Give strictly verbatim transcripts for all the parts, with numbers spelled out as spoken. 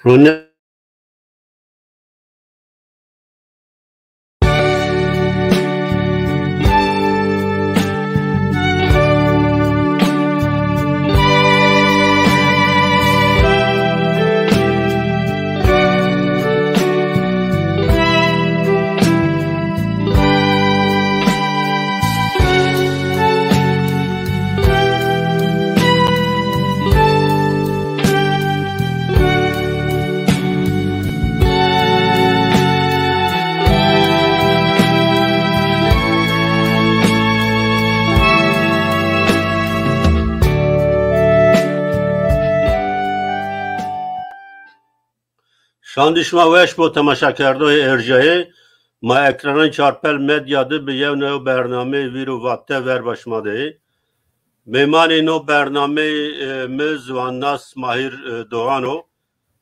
Rone Şandî şima weş bo temaşakerdoyê erjayê. Ma ekranên Çarpel Medya de bi yew newe bernameyê Vîr û Vate ver ba şima de yê. Mêmanê no bernameyê, e, mi ziwannas Mahîr, e, Doğan o.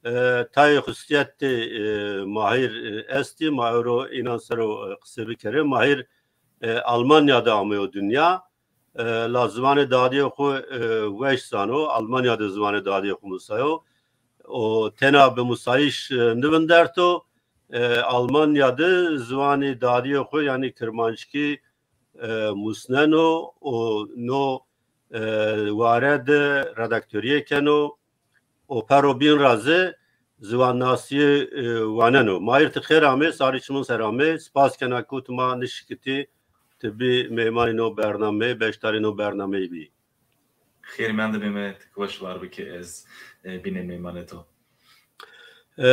E, tayê xusîyetê, e, Mahîr, e, estî, ma ewro înan ser o, e, qise bikerê. Mahîr, e, Almanya de ameyo dinya. E, la ziwanê dadîyê xwu, e, weş zano. Almanya de ziwanê dadîyê xwu musayo. O tena bi musayîş, e, nivinderto. E, Almanya de ziwanê dadîyê xwu, yanî kirmanckî, e, musneno û no, e, ware de redaktorîye keno û pero bîn ra zî ziwannasîye, e, waneno. Mahîr, ti xêr amê, sarê çimun ser amê. Spas kena ku ti ma nişikitî, ti bî mêmanê no bernameyî, beşdarê no bernameyî bî. Xêr mendibê me, ti weş war bikê, ez, e, bîne mêmanê to. E,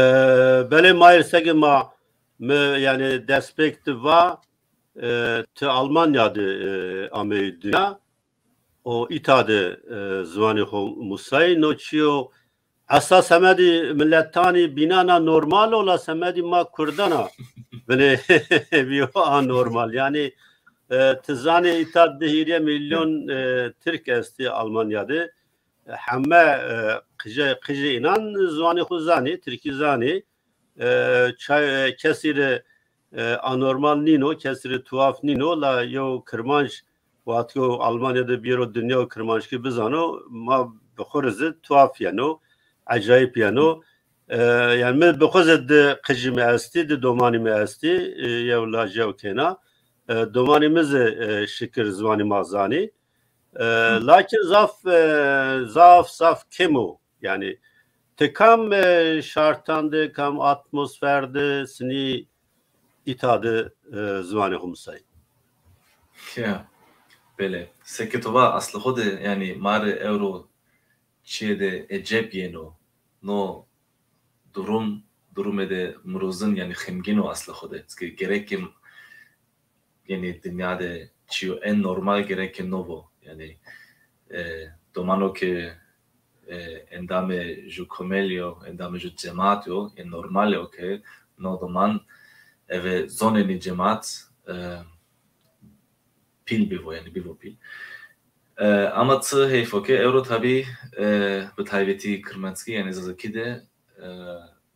belê Mahîr, seke ma, mi, yanî destpêk ti va, e, ti Almanya de, e, ameyî dinya. O îta de, e, ziwanê xo musayî. No çîyo esa semedî miletanî bînan a normal o, la semedî ma kurdan a binê bîyo anormal. Yanî, e, ti zanê îta di hîrê milyon, e, Tirk estî Almanya de. Heme, e, qije, qijê înan ziwanê xwu zanî, tirkî zanî. E, çay, e, kesî rê, e, anormal nîno, kesî rê tuhaf nîno, la yew kirmanc wextî o Almanya de bîyero dinya û kirmanckî bizano, ma bi xwu rê zî tuhaf yeno, ecayîp yeno. E, yanî mi bi xwu zî di qijî mi estî, di domanî mi estî, e, yew laj yew kêna. E, domanî mi zî, e, şikir ziwanî ma zanî. E, lakin zaf, e, zaf, zaf kêm o. Yanî ti kam, e, şartan de, kam atmosfer de sinî îta de, e, ziwanê xo musayî? Ya, belê. Seke to va, aslê xo de, yanî ma rê ewro çîyê de eceb yeno. No durum, durumê de mirozin, yanî xemgîn o aslê xo de. Çike gerek ke, yanî dinya de çîyo en normal gerek ke no bo. Yanî, e, domano ke, e, endamê ju komelî yo, endamê ju cemat yo, en normal o ke no doman eve zonê nî cemat, e, pîl bîvo, yanî bîvo pîl. E, ama çi heyf o ke ewro tabî, e, bi taybetî kirmanckî, yanî zazakî de, e,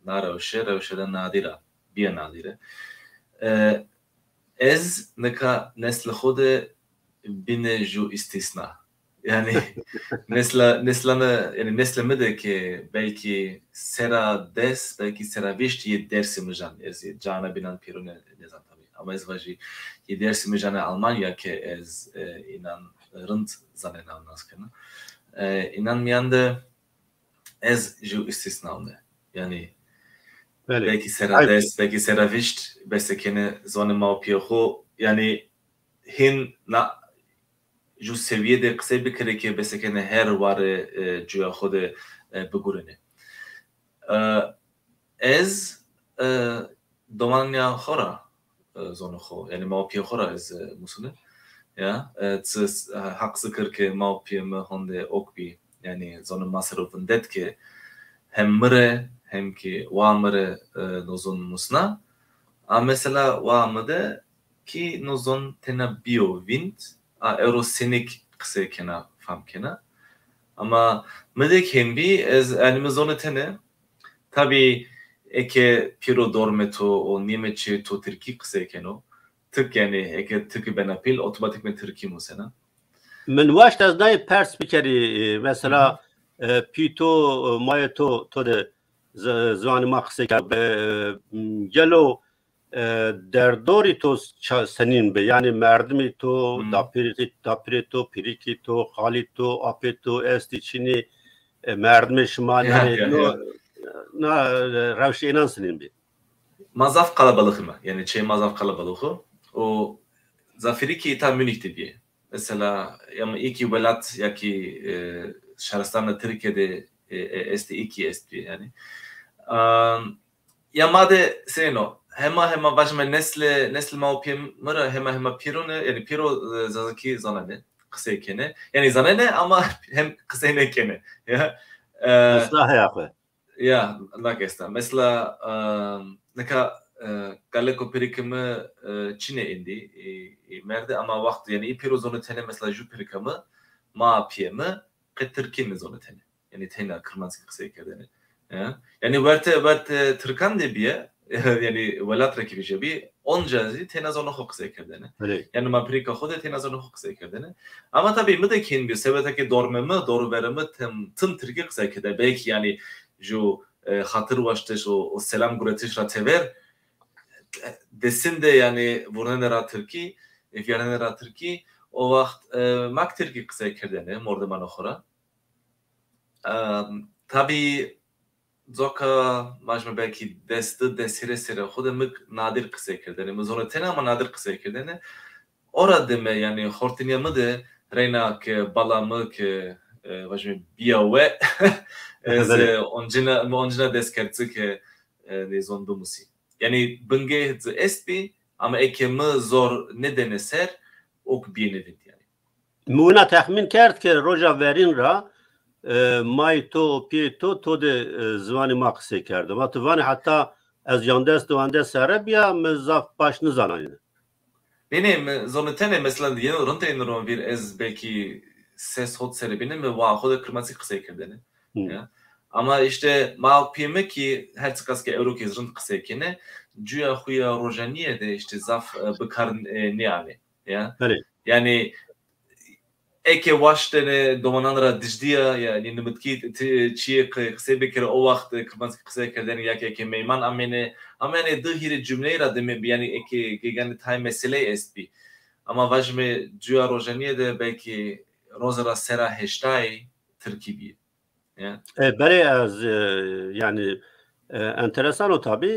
na rewşe, rewşe de nadîr a, bîye nadîre. E, ez nika neslê xo de bîne ju îstîsna. Yanî nesla, neslana, yanî neslê mi de ke belkî sera des, belkî sera vîşt yê dersê mijan, ez yê cana bînan pêro nê-, nêzan tabî. Ama ez vajî yê dersê mijanê Almanya ke ez, e, înan rind zanena û nas kena. E, înan mîyan de ez ju îstîsna ome. Yanî belkî sera des, belkî sera vîşt bese kenê zonê ma û pîyê xo. Yanî hîn na ju sewîye de qisey bikerê ke bese kenê her ware, e, cuya xo de, e, bigurenê. E, ez, e, domanîya xo ra, e, zonê xo, yanî ma û pîyê xo ra ez, e, musune. Ya, e, çi s-, e, heq zikir ke ma û pîyê mi honde ok bî, yanî zonê ma ser o vindet ke hem mi rê, hem kî waa mi rê, e, no zon musna. A mesela waa mi de kî no zon tena bîyo vînd, a ewro senîk qisey kena, fam kena. Ama mi de kî hên bî, ez, yanî mi zonê tenê, tabî eke pêro dormê to û nîyemê çê to tirkî qisey keno, tik, yanî eke tirkî bena pîl, otomatîkmen tirkî musena. Min waşt ez nayê pers bikerî, e, mesela, e, pî to, e, mayê to, to de z-, ziwanê ma qisey kerd. E, gelo, e, derdorî to ça-, senîn bi? Yanî merdimî to, Hmm. dapîrî, dapîrê to, pîrikî to, xalî to, apê to, estî çinî, e, merdimê şima, Ya, yanî ya, no, ya. na, e, rewşê înan senîn bi? Ma zaf qelebalix îme. Yanî çê ma zaf qelebalix o. O zafîrî kî îta Munîh de bîye. Mesela, ya mi îkî welat ya kî, e, şaristanê Tirkîye de, e, e, estî, îkî estbîye yanî. Am, ya ma de senîn o, hema hema vajime neslê, neslê ma û pîyê mi ra hema hema pîro ne, yanî pîro, e, zazakî zanenê, qisey kenê. Yanî zanenê ama hem qisey nêkenê. Ya, e, Esta heya xwu. Ya, nak esta. Mesela, e, nika, e, kaleko pîrikê mi, e, çinê êndî, e, e, merde ama wext, yanî î pêro zonê tenê, mesela jû pîrika mi, ma pîyê mi, qe tirkî nizonê tenê. Yanî teyna kirmanckî qisey kerdêne. Ya. Yanî werte, werte tirkan de bîye, yanî welat ra kî vejîyabî, onca zî teyna zonê xo qisey kerdêne. Belê. Yanî ma pîrika xo de teyna zonê xo qisey kerdêne. Ama tabî mi de kên bîyo, sebeta ke dormê mi, dorûverê mi tim, tim tirkî qisey kerdêne. Belkî yanî ju, e, xatir waştiş û, û selam guretiş ra tever, desinde yanî vurnenê ra tirkî, e, vîyarnenê ra tirkî, o wext, e, ma kî tirkî qisey kerdêne mordemanê xo ra. Em, tabî coka vajime belkî des di, des hîrê serê xo de mi nadîr qisey kerdêne. Mi zonê tenê ama nadîr qisey kerdêne. Ora de mi, yanî xortinîya mi de reyna ke bala mi ke, e, vajime bîya we, e, Belê. ze oncîna, mi oncîna dest kerd ci ke, e, nê zon bimusî. Yanî bingeh ci estbî, ama eke mi zor nêdêne ser, o kî bîyêne vind yanî. Mi wina texmîn kerd ke roja verîn ra, e, mayê to, pîyê to, to de, e, ziwanê ma qisey kerdo. Ma tu vanê heta ez yandes diwandes serre bîya, mi zaf baş nizanayne. Nê, nê, mi zonê tenê, mesela, yeno rind êno ro vîr, ez belkî ses hot serre bîne, mi waa xo de kirmanckî qisey kerdêne. Hı. Ya. Ama îşte ma û pîyê mi kî her çiqas ke ewro kî rind qisey kenê, cuya xo ya rojanîye de îşte zaf, e, bi kar, e, nêanê. Ya. Belê. Yanî eke waştêne domanan ra dijdîya, yanî nimitkî ti-, çîyê qi-, qisey bikerê, o wext, e, kirmanckî qisey kerdêne, ya kî eke meyman amêne, ama yanî di hîrê cumleyî ra dime bî, yanî eke geganê tayê meseleyî estbî. Ama vajime cuya rojanîye de belkî roze ra sera heştayî tirkî bîye. Ya. E, belê ez, e, yanî, e, enteresan o tabî.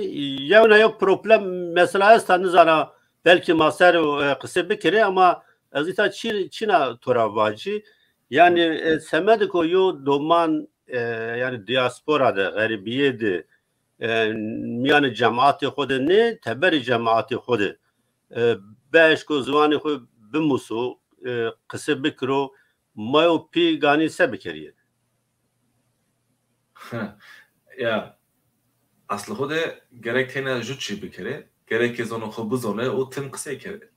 Yewna yew problem mesela esta, nizana belkî ma ser, e, qise bikerê ama ez îta çî-, çîna to ra vacî. Yanî, e, semedê ko yo doman, e, yanî diaspora de, xerîbîye de, e, mîyanê cematê xo de nê, teberê cematê xo de, e, bieşko ziwanê xo bimuso, e, qise bikiro, mayo pî ganî se bikerîye? Ya, aslê xo de gerek teyna ju çî bikerê. Gerek ke zonê xo bizonê û tim qisey kerê.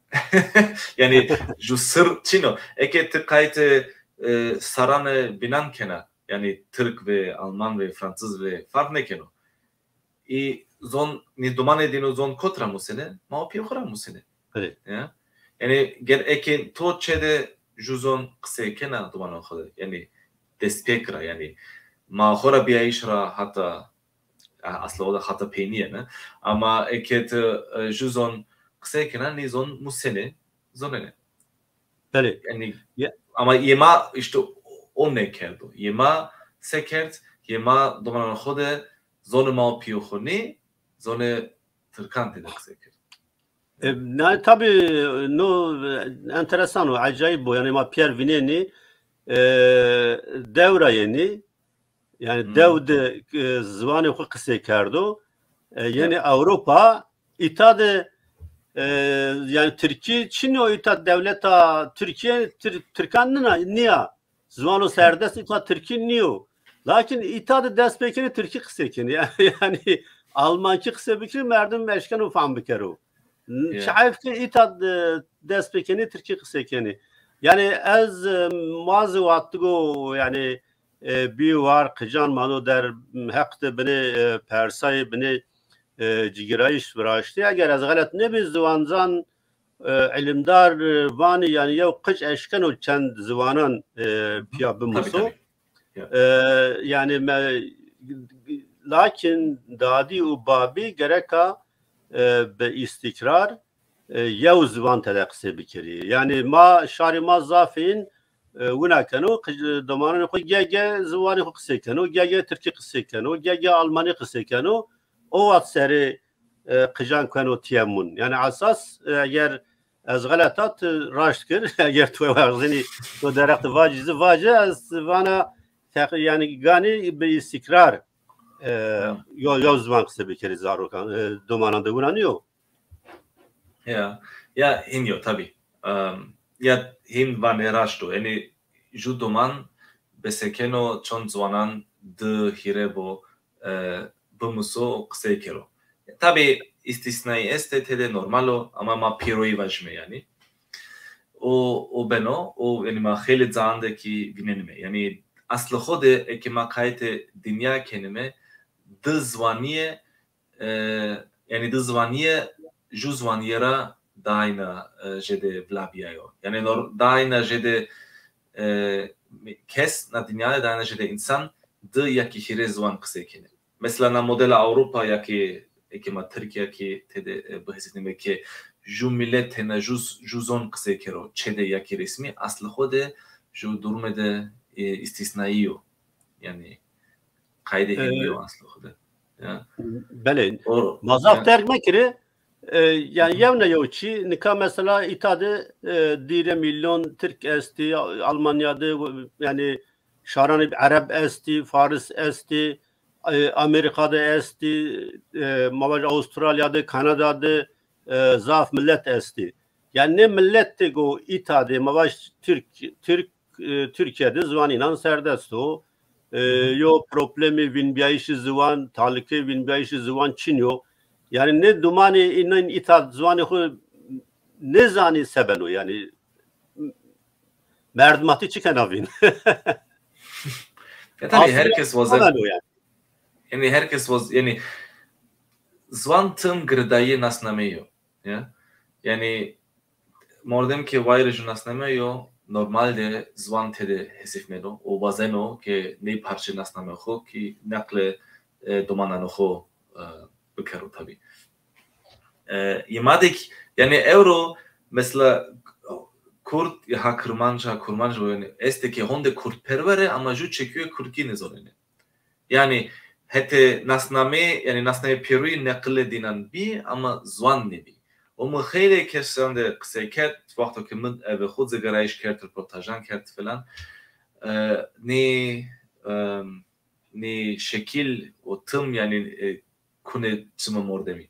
Yanî ju sir çin o. Eke ti qaytê, e, saranê bînan kena, yanî tirk ve, alman ve, franciz ve, farq nêkeno. Î zon, nê domanê dîno zon kot ra musêne? Ma û pîyê xo ra musêne. Belê. Ya. Yanî ger eke to çê de ju zon qisey kena domanê xo de, yanî destpêk ra, yanî ma xo ra bîyayîş ra hata, a, aslê xo de hata peynîye ne. Ama eke ti, e, ju zon qisey kena, nê zon musêne, zonêne. Belê. Yanî, ya, ama yê ma îşte o nêkerdo. Yê ma se kerd? Yê ma domananê xo de zonê ma û pîyê xo nê, zonê tirkan tede qisey kerd. E, na, tabî, no, e, enteresan o, ecayîb o. Yanî ma pîyer vînenî, e, dew ra yenî, yanî Hmm. dew de, e, ziwanê xo qisey kerdo. E, yenî Ewropa, îta de, e, yanî tirkî çin o, îta dewleta Tirkîye, Tir-, tirkan nîna, nîya. Ziwano serdest îta tirkî nîyo. Lakin îta de dest pê kenê tirkî qisey kenê. Yanî almankî qisey bikerê, merdim eşkeno fam bikero. N-, Ya. çi heyf ke îta de dest pê kenê tirkî qisey kenê. Yanî ez, e, ma zî wextigo, yanî, e, bî war qican ma no der, heq de binê, e, persayê, binê, e, cigîrayîş viraştî. Eger ez xelet nêbî, ziwancan, e, îlimdar, e, vanî, yanî yew qic eşkeno çend ziwanan, e, Hı hı. pîya bimuso. Tabî, tabî. Ya. E, yanî me, lakin dadî û babî gereka e, bi îstîkrar e, yew ziwan tede qisey bikerî. Yanî ma, şarê ma zafîn e, wina keno, qij-, domananê xo ge-ge ziwanê xo qisey keno, ge-ge tirkî qisey keno, ge-ge almanî qisey keno. O wext serê e, qijan keno tîyemûn. Yanî esas e, eger ez xeleta, ti raşt kir, eger tu wazenî to derheq de vacî zî vace, ez vana teq-, yanî ganî bi îstîkrar e, yo, yo ziwan qisey bikerî zarokan, e, domanan de wina nîyo. Ya, ya hîn yo tabî. Em, ya hîn vanê raşt o. Yanî ju doman besekeno çond ziwanan di hîre bo, e, bimuso û qisey kero. Tabî îstîsnayî estê, tede normal o, ama ma pêroyî vajîme yanî. O, o beno, o yanî ma xeylê cayan de kî vînenîme. Yanî aslê xo de eke ma qayîtê dinya kenîme, di ziwanîye e, yanî di ziwanîye ju ziwanîye ra dayna e, jêde vila bîyayo. Yanî nor-, dayna jêde e, kes na dinya de dayna jêde însan di ya kî hîrê ziwan qisey kenê. Mesela na modela Ewropa ya kî eke ma Tirkîya kî tede e, bihesîtnîme ke ju milet tena ju, ju zon qisey kero, çê de ya kî resmî, aslê xo de ju durumê de e, îstîsnayî yo. Yanî qayîdê E, hînî yo aslê xo de. Ya. Belê. O, ma zaf ya. Derg mekirê. E, yanî yewna yew çî, nika mesela îta de e, dîre milyon Tirk estî, Almanya de, yanî şaranê Ereb estî, Faris estî, e, Amerîka de estî, e, ma vaj Avustralya de, Kanada de e, zaf milet estî. Yanî nê miletêko îta de, ma vaj Tirk, Tirk e, Tirkîya de ziwanî înan serdest o. E, Hı hı. Yo problemê vînbîyayîşê ziwan, talîkeyê vînbîyayîşê ziwan çin yo. Yanî nê domanê înan îta ziwanê xo nêzanî se beno, yanî merdimatî çi kena vîn? Ya tabî, aslında her kes wazen. Yanî her kes waz, yanî ziwan tim girdayîyê nasnameyî yo. Ya. Yanî mordem ke wayîrê ju nasname yo, normal de ziwan tede hesîfmeno û wazeno ke ney parçê nasname xo kî neqlê e, domananê xo e, bikero tabî. E, yê ma de kî, yanî ewro mesela kurd, ha kirmanc, ha kurmanc bo, yanî estê ke honde kurdperwer ê ama ju çekuyê kurdkî nêzonenê. Yanî hetê nasnameyê, yanî nasnameyê pêroyî neqilê dînan bî ama ziwan nêbî. Û mi xeylê kesan de qisey kerd, wexto ke mi eve xo zigarayîş kerd, reportajan kerd filan. E, nê, e, nê şekil û tim, yanî, e, kunê çimê mordemî.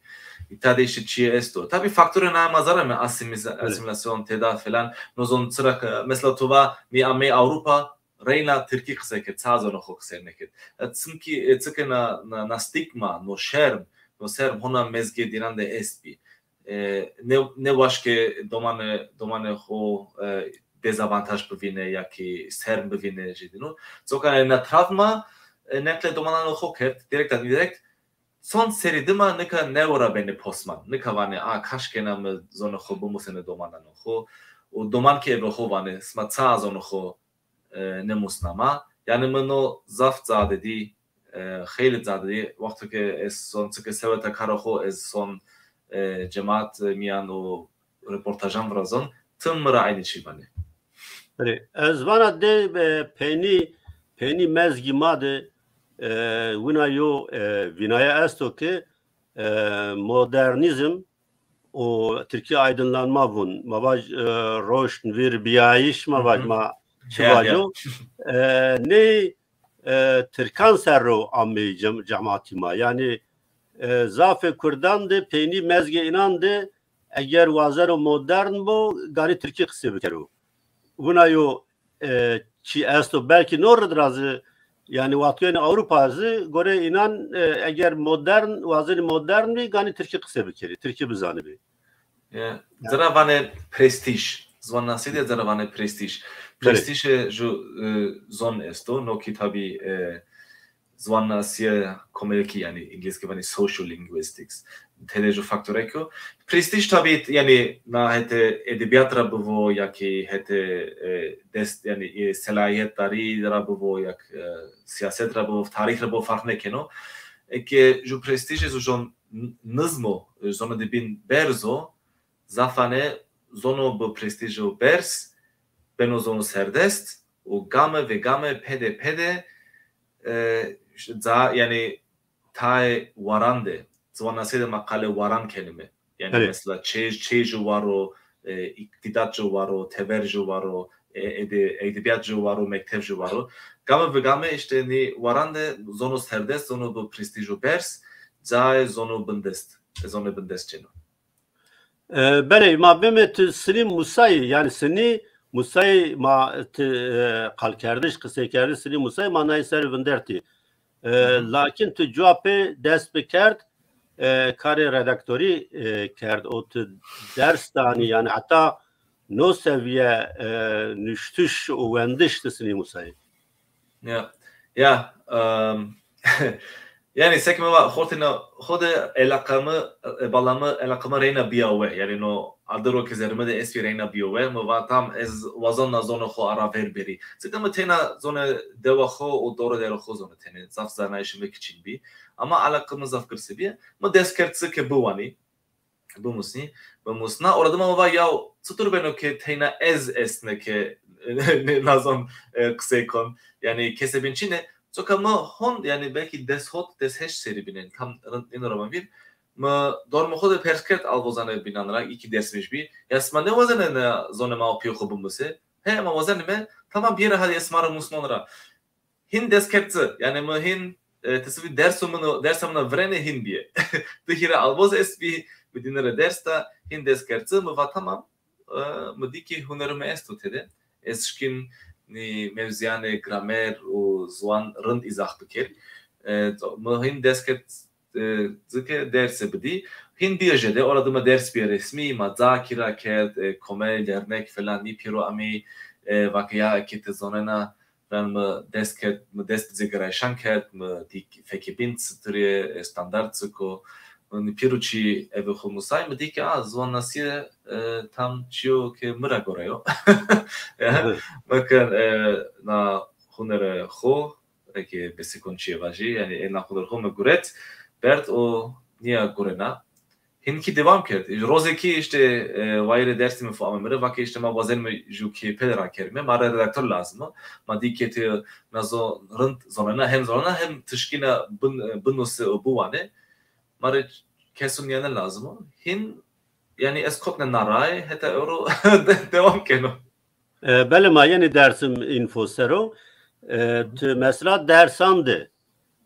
Îta de îşte çîyê esto. Tabî faktorê naye ma zerre me, asimiza-, asimilasyon, têda filan. No zon çira ke, mesela to va nê amey Ewropa, reyna tirkî qisey kerd, ça zonê xo qisey nêkerd. E, çimkî, e, çike na, na, na stîgma, no şerm, no şerm hona mezgê dînan de est bî. E, ne, ne waşt ke domanê, domanê xo, e, dezavantaj bivîne ya kî şerm bivîne jêdîno. Coka na travma, e, neqlê domananê xo kerd, direkt an direkt, son serî dima nika nêwera benê posman. Nika vanê, a, kaş kena mi zonê xo bimusenê domananê xo. Û doman kî ebe xo vanê, sima ça zonê xo e, nêmusna ma. Yanî mi no zaf ca de dî, e, xeylê ca de dî. Wexto ke ez son çike seweta kara xo, ez son, e, cemaat, e, mîyan û reportajan virazon, tim mi ra eynî çî vanê. Belê, ez vana de, e, peynî, peynî mezgî ma de, e, wina yo, e, vînaye esto ke, e, modernîzm û tirkî aydınlanma vûn. Ma vaj, e, roşnvîrbîyayîş ma vaj, ma çi vajo? E, ney, e, tirkan ser ro ameyî cem-, cematî ma. Yanî, e, zafê kurdan de peynî mezgê înan de eger wazeno modern bo, ganî tirkî qisê bikero. Wina yo e, çî esto. Belkî no rid ra zî, yanî wextûyenê Ewropa zî gore înan, e, eger modern, wazenî modern bî, ganî tirkî qisê bikerî, tirkî bizanibî. Ya, ci ra vanê prestîj. Ziwannasî de ci ra vanê prestîj. Belê. Prestîjê ju, e, zon esto. No kî tabî, e, ziwannasîye komelkî, yanî îngilîzkî vanê social linguistics. Tede ju faktorek o. Prestîj tabî, yanî na hetê edebîyat ra bivo ya kî hetê, e, dest, yanî, e, selahîyetdarî ra bivo ya kî, e, sîyaset ra bivo, tarîx ra bivo, ferq nêkeno. Eke ju prestîjê zu jon n-, nizm o, zonê de bîn berz o, zafane zono bi prestîjo berz, beno zono serdest û game ve game, pede pede, e, ca, yanî tayê waran de, ziwanasîye de ma qalê waran kenîme. Yanî mesela çê, çê ju war o, e, îktîdat ju war o, tever ju war o, e, ede-, edebîyat ju war o, mektev ju war o. Game bi game îşte nî waran de zono serdest, zono bi prestîjo berz, cayê zono bindest, e, zonê bindest cêno. E, belê, ma bime tu sinî musayî, yanî sinî musayî ma ti, e, qalkerdiş, qiseykerdiş sinî musayî ma nayê ser vindertî. E, lakin tu cuwa pê dest bikerd, e, karê redaktorî, e, kerd û tu ders danî, yanî heta no sevîye, e, nuştiş û wendiş tu sinî musayî. Ya, ya, em, yanî seke mi va, xortê na xo de elaqe mi, e, bala mi, elaqe mi reyna bîya we. Yanî no adir o ke zerrê mi de estbî reyna bîyo we. Mi va tam ez wazon na zonê xo ara ver berî. Zêde mi teyna zonê dewa xo û dorê derê xo zonê tenê. Zaf zanayîşê mi kiçîn bî. Ama elaqe mi zaf girse bîye. Mi dest kerd ci ke biwanî. Bimusnî, bimusna. Ora dima mi va, yaw, çitur beno ke teyna ez estne ke na zon, e, qisey kon? Yanî kesê bîn çin ê? Coka mi hon, yanî belkî des hot, des heşt serî bînên. Tam rind nêno ra ma vîr. Mi dormê xo de pers kerd alvozanê bînan ra, î kî dersmîş bî. Ya sima nêwazenê na zonê ma û pîyê xo bimusê? He, ma wazenîme. Tamam, biyêre hadî ez sima ra musnon ra. Hîn dest kerd ci. Yanî mi hîn, e, ti sifî derso min o, dersa min o virenê hîn bîye. Di hîrê alvoz estbî, mi dîne ra ders da, hîn dest kerd ci, mi va tamam, e, mi dî ke hunerê mi esto tede. Ez şikîn nî mewzîyanê gramer û ziwan rind îzah biker. E, mi hîn dest kerd, e, ci ke derse bidî. Hîn bîye jêde, ora dima ders bîye resmî, ma ca kîra kerd, e, komel, dernek falan nî pêro amey, e, va ke ya ke ti zonena, Ran mi dest kerd, mi dest bi cêgerayîşan kerd, mi dî fekê bîn çitur ê, e, standart çik o. Mi pêro çî eve xo musay, mi dî ke, a, ziwannasîye, e, tam çîyo ke mi ra gore yo. Ya, mi ke, e, na hunerê xo, eke besikon çîyê vajî, yanî ê na hunerê xo mi guret, berd û nîya gurena. Hîn kî dewam kerd. Rozê kî îşte, e, wayîrê dersî mi fo ame mi rê, va ke îşte ma wazenîme ju keypele rakerîme, ma rê redaktor lazim o. Ma dî ke ti na zo-, rind zonena, hem zonena hem ti şikîna bin-, e, binuse û biwane. Ma rê keso nîyane lazim o. Hîn, yanî ez kotne na raye, heta ewro de-, dewam keno. E, belê, ma yenê Dersim Info ser o. E, tu mesela dersan de,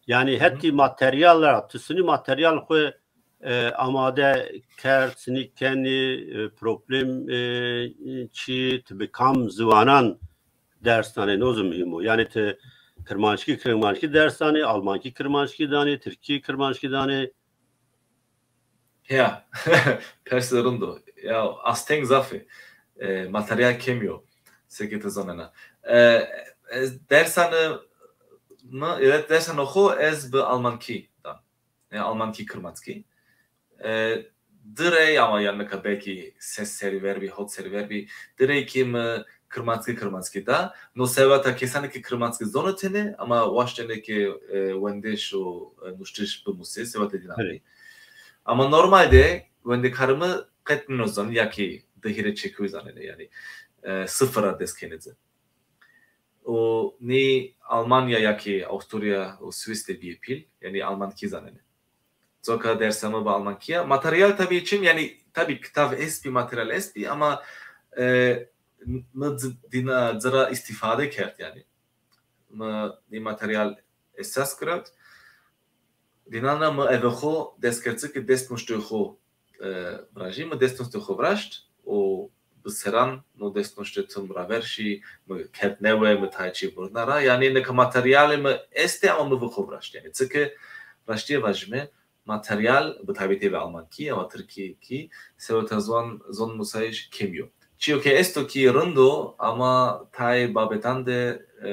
yanî hetî materyal ra, tu sinî materyal xwu, e, amade kerd, sinî kenî, e, problem, e, çî, tu bi kam ziwanan ders danê, no zî muhîm o. Yanî tu kirmanckî, kirmanckî ders danê, almankî, kirmanckî danê, tirkî, kirmanckî danê. Ya, persê rind o. Ya, asteng zaf ê. E, materyal kemî yo. Seke ti zonena. E, ez dersanê mi, e, dersanê xo ez bi almankî dan. E, almankî, kirmanckî. E, di rey ama, yanî nika belkî ses serî ver bî, hot serî ver bî. Di rey kî mi kirmanckî, kirmanckî da. No seweta kesanê ke kirmanckî zono tenê, ama waştêne ke, e, wendiş û, e, nuştiş bimusê, seweta dînan bî. Ama normalde wendekarê mi qet nêno zanî, ya kî di hîrê çekuy zanenê, yanî, e, sifir ra dest kenê ci. Û nî Almanya ya kî Awusturya û Swîs de bîyê pîl, yanî almankî zanenê. Coka dersê mi bi almankî ya. Materyal tabî çin, yanî tabî kitav estbî, materyal estbî ama, e, mi ci-, dîna ci ra îstîfade kerd yanî. Mi nî materyal esas giret. Dînan ra mi eve xo dest kerd ci ke destnuştê xo, e, virajî. Mi destnuştê xo viraşt û bi seran no destnuştê tim raver şî, mi kerd newe, mi tayê çî burna ra. Yanî nika materyalê mi estê ama mi vi xo viraşt. Yanî çike raştîye vajîme, materyal bi taybetî eve almankî, ama tirkî kî seweta ziwan, zon musayîş kemî yo. Çîyo ke esto kî rind o ama tayê babetan de, e,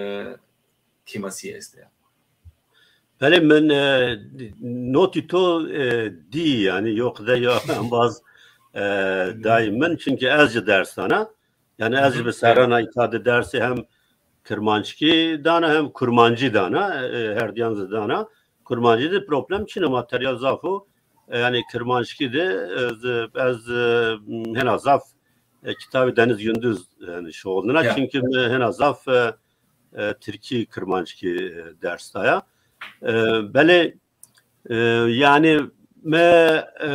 kêmasîye estê ya. Belê, min, e, notî to, e, dî, yanî yo qide ya embaz, e, dayî min, çimkî ez jî ders dana. Yanî ez jî bi serran a îta de dersê hem kirmanckî dana hem kurmancî dana, e, herdîyan zî dana. Kurmancî de problem çin o, materyal zaf o. E, yanî Kirmanckî de, e, ez, ez, e, hena zaf, e, kitabê Deniz Gündüz, yanî, şoxulnena. Ya. Çimkî mi hena zaf, e, e, tirkî, kirmanckî, e, ders daya. E, belê, e, yanî mi, e,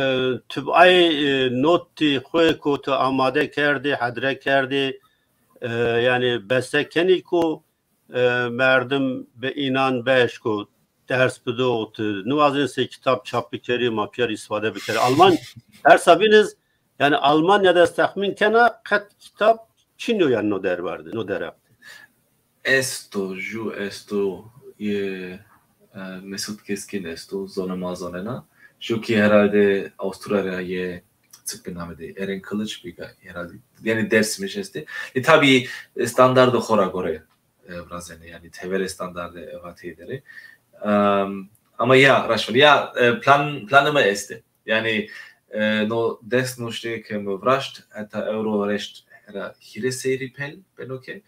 tubay, e, notî xwu ku tu amade kerdî, hedre kerdî, e, yanî bese kenî ku, e, merdim bi înan bieşko ders bido, tu niwazên sey kitab çap bikerî, ma pîya rê îstîfade bikerî. Alman, dersa bîn iz, yanî Almanya de ez texmîn kena qet kitab çin yo, yanî no derbar de, no derheq de. Esto, ju esto, yê, e, Mesut Keskin esto, zonê ma zonena. Ju kî herhalde Avustralya yê, çik bi namê de, Eren Kılıç bî ga-, herhalde. Yanî Dersimij estê. E, tabî standardo xo ra gore, e, virazenê. Yanî teverê standardê vateyî der ê. Em, ama ya, raşt vana. Ya, e, plan, planê mi estê. Yanî, e, no des nuştê ke mi viraşt, heta ewro reşt hera hîrê serî pel beno ke.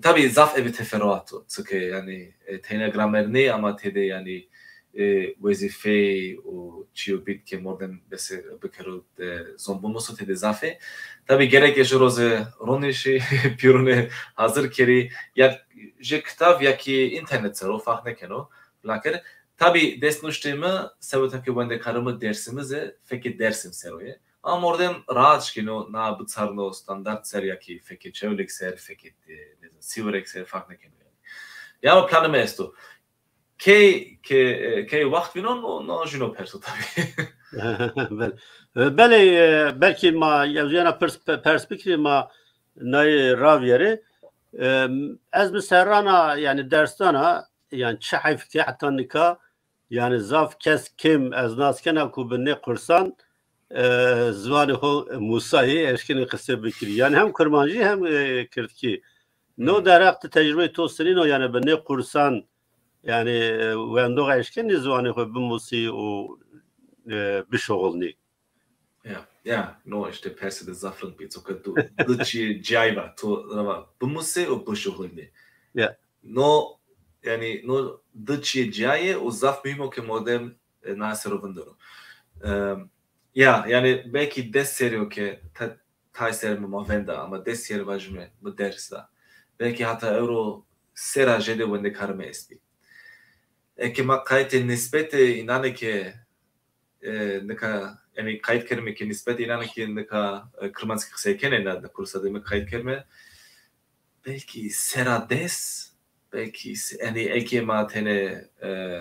Tabî zaf ebe teferruat o. Çike yanî, e, teyna gramer nê ama tede yanî, e, wezîfey û çîyo bîn ke mordem bese bikero, e, zon bimuso tede zaf ê. Tabî gerek eşo roze ronîşî, pîyonê hazir kerî, ya jê kitab ya kî înternet ser o, farq nêkeno. Lakir tabî destnuştê mi, sebeta ke wendekarê mi Dêrsimij ê, fekê Dêrsim ser o yê. Ama mordem rahat şikîno na biçarno standard ser ya kî fekê Çewlîg ser, fekê, e, nêzan, Sîwireg ser, farq nêkeno yanî. Ya ama planê mi esto. Key, ke, e, key waxt vînon, no, no jûno perso tabî. Belê. E, belê, e, belkî ma yewzîyena pers, pe-, pers bikirî, ma nayê ravîyerê. E, ez mi serrana, yanî ders dana, yanî çi heyf ke heta nika, yanî zaf kes kêm ez nas kena ku bi nê qursan, e, ziwanê xo musayî eşkenê qise bikirî. Yanî hem kurmancî hem, e, kirdkî. No derheq de tecrubeyê to senîn o, yanî bi nê qursan, yanî, e, wendox eşkenî ziwanê xo bimusî û, e, bişoxulnî? Ya, ya, no îşte persê de zaf rind bî. Çike tu di çîyê cayî va, tu ra va bimusê û bişuxulnê. Ya. No, yanî no di çîyê cayî yê û zaf muhîm o ke mordem, e, na ser o vindero. E, ya, yanî belkî des serî yo ke te-, tay ser mi ma venda, ama des serî vajîme mi ders da. Belkî heta ewro sera jêde wendekarê mi estbî. Eke ma qaytê nisbetê înanê ke e, nika, yanî qayt kerime ke nisbet înan ke nika, e, kirmanckî qisey kenê na, na kursa de mi qayt kerime. Belkî sera des, belkî se-, yanî eke ma tenê, e,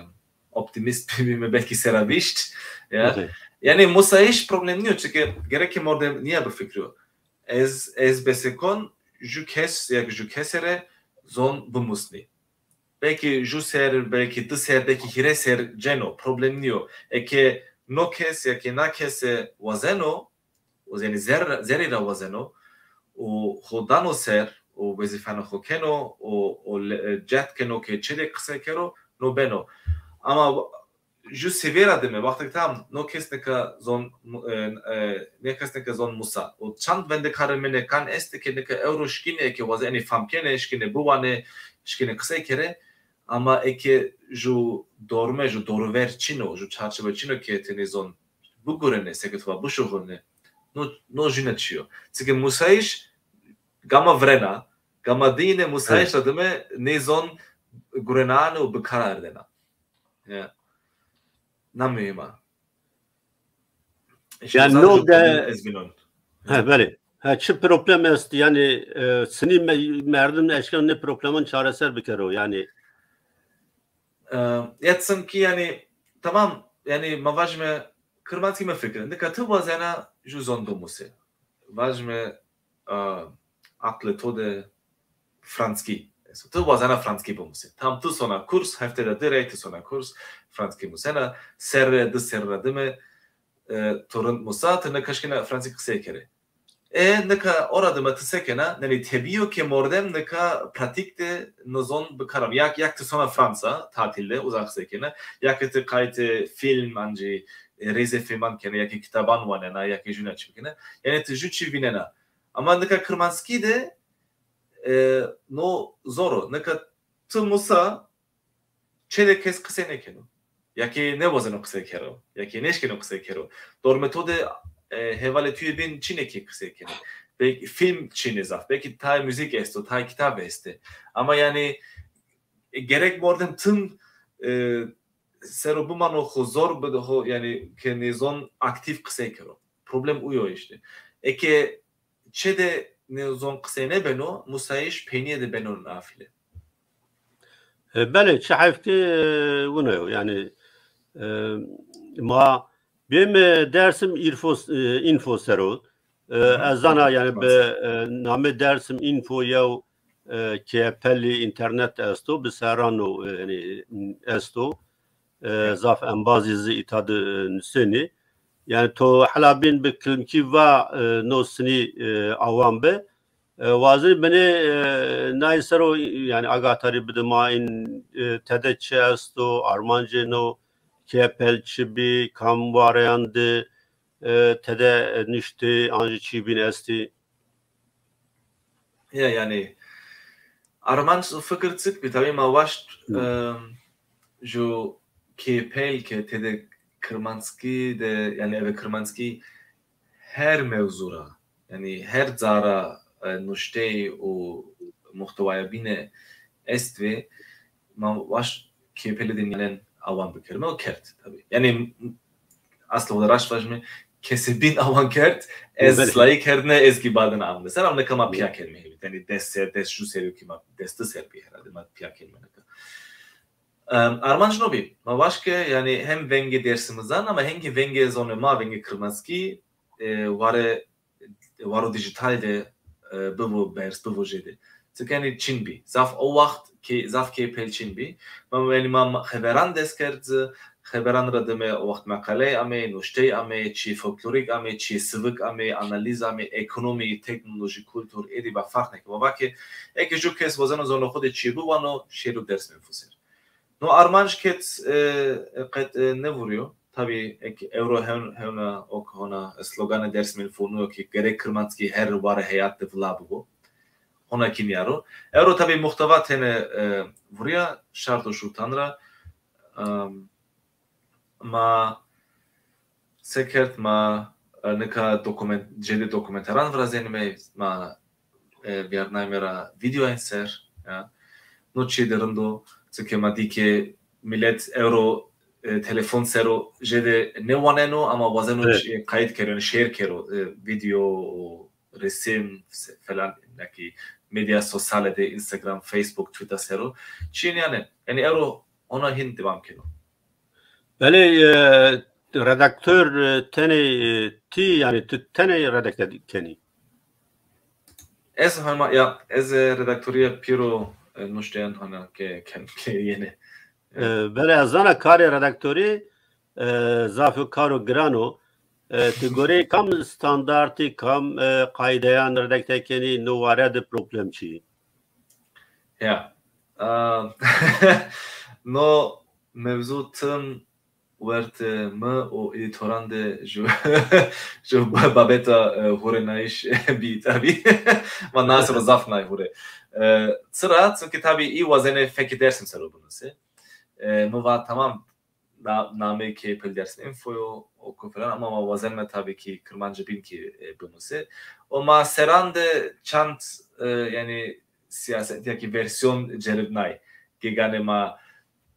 optîmîst bîme, belkî sera vîşt. Ya. Okey. Yanî musayîş problem nîyo, çike gerek ke mordem nîya bifikirîyo. Ez, ez besekon ju kes, ya ki ju kesê rê zon bimusnî. Belkî ju ser, belkî di ser, belkî hîrê ser ceno, problem nîyo. Eke no kes ya kî na kese wazeno, û, yanî zer-, zerrî ra wazeno, û xo dano ser, û wezîfenê xo keno, û, û le-, cehd keno ke çi de qise kero, no beno. Ama ju sevîye ra dime, wextê ke tam no kes nika zon, e, e, no kes nika zon musa. Û çand wendekarê mi nê kan estê ke nika ewro şikînê eke wazenê fam kenê, şikînê biwanê, şikînê qisey kerê. Ama eke ju dorme, ju dorûver çin o, ju çarçewe çin o ke tenê zon bigurenê, seke tu va bişuxulnê, no, no jûne çî yo. Çike musayîş gama virena, gama dîyine musayîş ra dime nê zon gurenane û bi kar ardena. Ya. Na muhîm a. Yanî no de ez vînon. Ha, belê. Ha, çi problem est? Yanî, e, sinî me-, merdim eşkeno nê problemon çareser bikero, yanî. E, ya çimkî, yanî, tamam, yanî, ma vajime, kirmanckî mi fikir. Nika ti wazena ju zon bimusê. Vajime, e, aqlê to de franckî esto. Ti wazena franckî bimusê. Tam ti sona kurs, heftê de di rey ti sona kurs, franckî musena, serre, di serre ra dime, e, to rind musa, ti nika şikîna franckî qisey kerê. E, nika ora dime ti se kena? Yanî tebî yo ke mordem nika pratîk de no zon bi kar ame. Ya, ya ti sona Fransa, tatîl de, uza qisey kena, ya ki ti qaytê fîlm ancî, e, rêzê fîlman kena, ya ki kitaban wanena, ya ki jûna çî bikena. Yanî ti jû çî vînena. Ama nika kirmanckî de, e, no zor o. Nika ti musa, çê de kes qisey nêkeno. Ya ki nêwazeno qisey kero, ya ki nêşkeno qisey kero. Dormê to de, e, hevalê tuyê bîn çinê ki qisey kenê. Belkî fîlm çinê zaf, belkî tayê muzîk esto, tayê kitab estê. Ama yanî, e, gerek mordem tim, e, sero bimano xo zor bide ho, yanî ke nêzon aktîf qisey kero. Problem uyo îşte. Eke çê de nêzon qisey nêbeno, musayîş peynîye de beno nafile. E, belê, çi heyf ki, e, wina yo. Yanî, e, ma bêm, e, Dersim Info, e, Info sero. E, ez zana, yanî, bi, e, namê Dersim Info yew, e, kêpelî înternet esto, bi serran o, e, yanî, esto. E, zaf embazî zî îta de, e, nusenî. Yanî to hela bîn bi kilimkî va, e, no sinî, e, awan bi. E, wazî binê, e, nayî ser o, yanî, agatarî bide ma în, e, tede çi esto, armancê no kêpel çi bî, kam wareyan de, e, tede, e, nuştê, an jî çî bîn estî. Ya, yanî, armanc û fikir çik bî, tabî ma waşt, Hı. e, ju kêpel ke tede kirmanckî de, yanî eve kirmanckî her mewzu ra, yanî her ca ra, e, nuştey û muhtewaya bîne est ve, ma waşt kêpelî de nîyanen awan bikerime û kerd tabî. Yanî, aslo de raşt vajime, kesê bîn awan kerd, ez Belê. slayî kerdine, ez kî badin amne ser, amne ka ma Belê. pîya kerdime hêvî. Yanî des ser, des ju serî ki ma, des di ser bî herhalde, ma pîya kerdime nika. Em, armanc no bî. Ma waşt ke, yanî hem vengê Dêrsimizan ama hem kî vengê zonê ma, vengê kirmanckî, e, ware, waro dîjîtal de, e, bivo berz, bivo jêde. Çike yanî çin bî. Zaf o waxt ke, zaf kêpel çin bî. Ma, yanî ma, ma xeberan dest kerd, xeberan ra dime o waxt meqaley amê, nuştey amê, çî folklorîk amê, çî sivik amê, analîz amê, ekonomî, teknolojî, kultur, êdî ba farq neke. Ma va ke, eke ju kes wazeno zonê xo de çî biwano, şêro Dersim Info ser. No armanc ket, e, qet, e, nêvurîyo. Tabî, ek ewro hewn-, hewna ok hona sloganê Dersim Info nuyo ki gerek kirmanckî her ware heyat de vila bibo. Hona kî nîyaro. Ewro tabî muhtewa tene, e, vurîya şart û şurtan ra. Em, ma se kerd, ma, e, nika dokument-, cêdê dokumenteran virazenîme, ma, e, vîyarnayme ra vîdeoyan ser, ya. No çîyê de rind o, çike ma dî ke milet ewro, e, telefon ser o jêde nêwaneno, ama wazeno Evet. çîyê qayît kero, yanî share kero, e, vîdeo û resim se-, falan, nakî medya sosyale de, Instagram, Facebook, Twitter ser o. Çîyê nîyane, yanî ewro hona hîn dewam keno. Belê, e, redaktor, e, tenê, e, ti, yanî tu tenê redakte kenî? Ez hema, ya, ez, e, redaktorîya pîro, e, nuşteyan hona ke, ke, ke yenê. E, belê, ez zana karê redaktorî, e, zaf o karo giran o. E, ti goreyê kam standartî, kam, e, qaydeyan redakte kenî, no ware de problem çî? Ya. A, no mewzu tim wertê mi û edîtoran de ju, ju babeta, e, hurenayîş bî tabî. Ma na ser o zaf nay hure. E, çira? Çimkî tabî î wazenê fekê Dersim ser o binusê. E, mi va tamam, na-, nameyê kêpel Dersim Info yo, oku falan, ama ma wazenme tabî ki kirmancî bîn ki, e, binusê. O ma seran de çand, e, yanî siyaset ya ki versiyon ceribnay. Geganê ma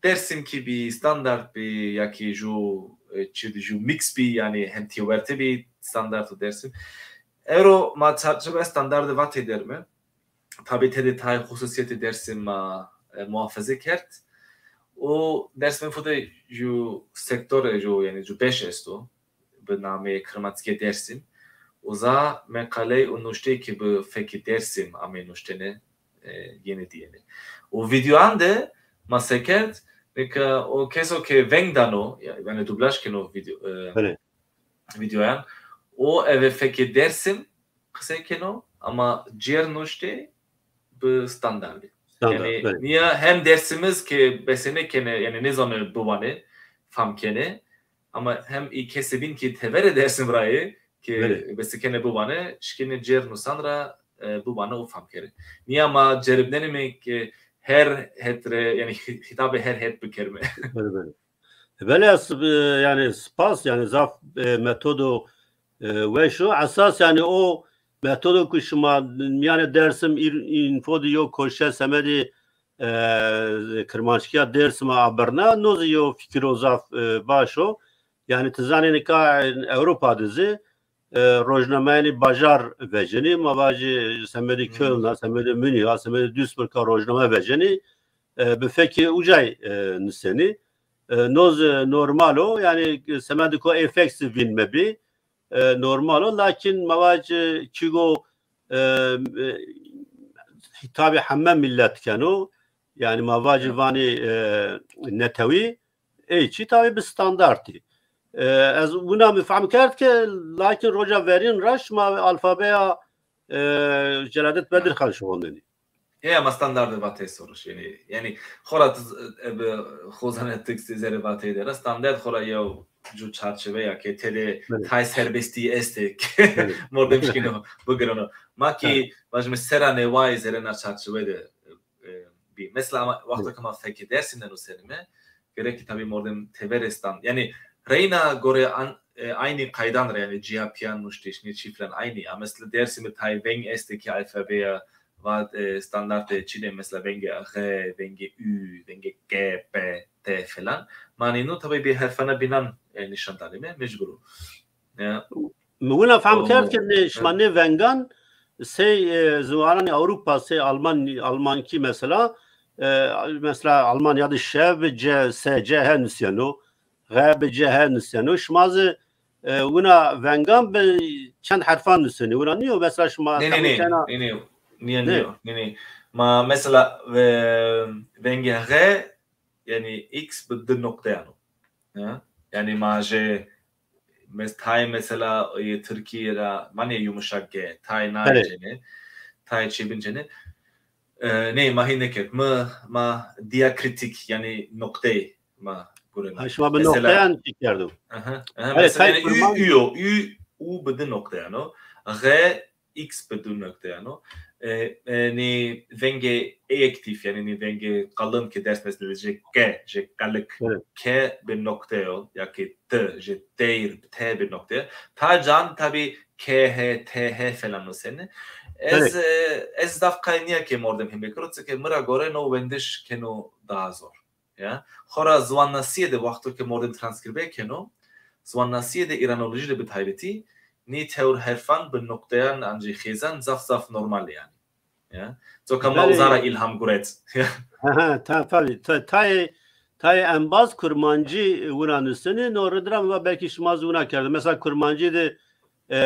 Dersimkî bî, standart bî, ya ki ju, e, çi di ju mix bî, yanî hem têwerte bî standart û Dersim. Ewro ma çarçewe standartê vatê derme. Tabî tede tay xususîyetê Dersim ma, e, muhafeze kerd. Û Dersim Info de ju sektore, ju, yanî ju beş esto bi nameyê Kirmanckîya Dersim. Uza meqaley û nuştey ki bi fekê Dersim amê nuştene, e, yenê dîyene. Û vîdeoyan de ma se kerd, nika o keso ke veng dano, ya-, yanî dublaj keno vîdeo, e, Belê. vîdeoyan, o eve fekê Dersim qisey keno, ama cêr nuştê bi standardî. Standart, Yanî belê. nîya hem Dersimiz ke bese nêkenê, yanî nêzanê biwanê, fam kenê, ama hem î kesê bîn ki teverê Dersim ra yê, ki Belê. bese kenê biwanê, şikênê cêr nusan ra, e, biwanê û fam kerê. Nîya ma ceribnenîme ke her het rê, yanî xî-, xîtabê her het bikerîme. Belê, belê. Belê, ez, e, yanî spas, yanî zaf, e, metodo, e, weş o. Esas yanî o metodo ku şima mîyanê Dersim, Îr-, Înfo de yo koşe semedê, e, kirmanckîya Dersim a abirna, no zî yo fikiro zaf, e, baş o. Yanî ti zanê nika Ewropa de zî, e, rojnameyanê bajar vecenî, ma vajî semedê Hmm. Köln a, semedê Munîh a, semedê Duisburg a rojname vecenî, e, bi fekê ucay, e, nusenî. E, no zî normal o, yanî semedê ko ê fek zî vîn mebî, e, normal o, lakin ma vajî kîgo, e, e, hitabê heme milet keno, yanî ma vajî Ya. vanê, e, netewî, ey çî tabî bi standartî. E, ez wina mi fehm kerd ke, lakin roja verîn ra şima alfabeya, e, Celadet Bedirxan şixulnenî. Heya, ma standarde vatê soroş, yanî, yanî xora tu z-, e, bi xozane tık zerê vatê de ra standart xora yew cu çarçive ya ke tede Belê. tay serbestî estê ke Belê. mordem şkîno bigireno. Ma ki Evet. vajime sera newayê zerê na çarçive de, e, bî. Mesela ama wexto Evet. ke ma fekê Dersim de nusenîme, gerek ki tabî mordem tever estan. Yanî reyna gore an, e, aynî qaydan ra, yanî C H P'yan nuştiş, nê çî filan aynî. Ama mesela Dersimî tay veng estê ki alfabeya va, e, standartê çî de mesela vengê G, vengê Ü, vengê K, P, T filan. Ma nîno tabî bi herfana bînan, e, nîşan danîme, mecbur o. Ya. Mi wina fehm O, kerd ke nê, şima evet. nê vengan sey, e, ziwananê Ewropa, sey Alman, Almankî mesela, e, mesela Almanya de ş bi C, S, C, H nusîyeno, G bi C, H nusîyeno. Şima zî, e, wina vengan bi çend herfan nusenî? Wina nîyo? Mesela şima Nê, nê, qebul nê, kena nê, nê, nîyo, Nê? nîyo, nê, nê. Ma mesela, e, vengê G, yanî X bi di nokteyan o. Ya? Yanî ma jê mes-, tay mesela, e, Tirkî ra vanê yumuşak G, tay nay Belê. cenê, tay çêbin cenê. E, nê, ma hîn nêkerd. Mi, ma diakritik, yanî nokteyê ma gureno. Ha, şima bi Mesela nokteyan çî kerdo. Aha, aha, Belê, mesela tay yanî ü, kurman ü yo, ü, u bi di nokteyan o. G, X bi di nokteyan o. E, e, nê vengê êyektîf, yanî nê vengê qalin ke ders mesela jê ke, jê qalik, Evet. ke bi nokte yo, ya ki t, jê teyr, t bi nokte yo. Tay can tabî K H, T H falan nusenî. Ez, Evet. e, ez zaf qayîl nîya ke mordem hîn bikero, çike mi ra gore no wendiş keno daha zor. Ya. Xora ziwannasîye de wexto ke mordem transkrîbe keno, ziwannasîye de îranolojî de bi taybetî, nê tewr herfan bi nokteyan ancî xêzan zaf zaf normal ê yanî. Ya. Coka ma Belê. uza ra îlham guret. Ha, ha, ta-, tabî, ta-, tayê, tayê embaz kurmancî wina nusenî, no rid ra mi va belkî şima zî wina kerdo. Mesela kurmancî de, e,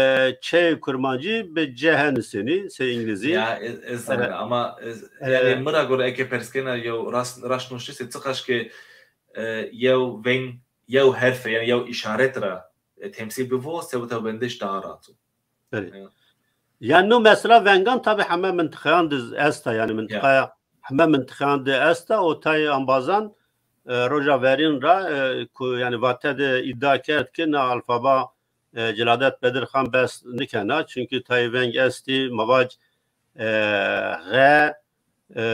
çê kurmancî bi C H nusenî, sey îngilîzî. Ya, ez, ez E, zanena, ama ez, e, yanî mi ra gore eke pers kena yew rast, raşt nuştişê çiqaş ke, e, yew veng, yew herfe, yanî yew îşaret ra, e, temsîl bivo, seweta wendiş daha rahat o. Belê. Ya. Yanî no mesela vengan tabî heme mintiqayan de esta, yanî Ya. mintiqaya, heme mintiqayan de esta, o tayê embazan, e, roja verîn ra, e, ku, yanî vate de îdia kerd ke na alfaba, e, Celadet Bedirxan bes nikena, çunkî tayê veng estî, ma vac, e, G, e,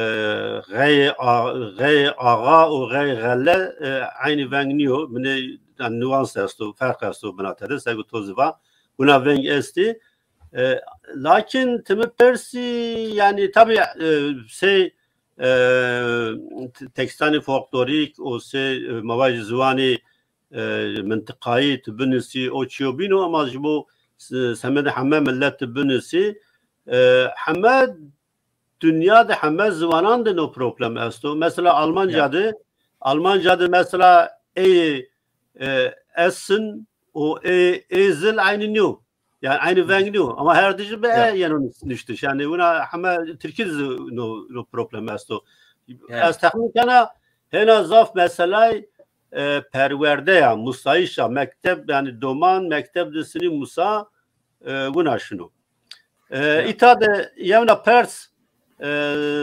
Xeyê a-, Xeyê Axa û Xeyê Xele, e, eynî veng nîyo. Binê, yanî nuans esto, ferq esto bina tede, sego to zî va. Wina veng estî. E, lakin ti mi persî, yanî tabî, e, sey, e, t-, tekstanê folklorîk û sey, e, ma vajî ziwanê, e, mintiqayî ti binusî, o çîyo bîn o, ama ji bo s-, semedê heme milet ti binusî, e, heme dinya de heme ziwanan de no problem esto. Mesela Almanca Ya. de, Almanca de mesela ê, e, Essen û ê, ê zil eynî nîyo. Yanî eynî veng nîyo. Ama her dijî bi Ya. e yeno nuştiş. Yanî wina heme Tirkî de zî no, no problem esto. Ya. Ez texmîn kena hêna zaf meselay, e, perwerde ya, musayîş a, mekteb, yanî doman mekteb de sinî musa, e, wina şino. E, Ya. îta de yewna pers, e,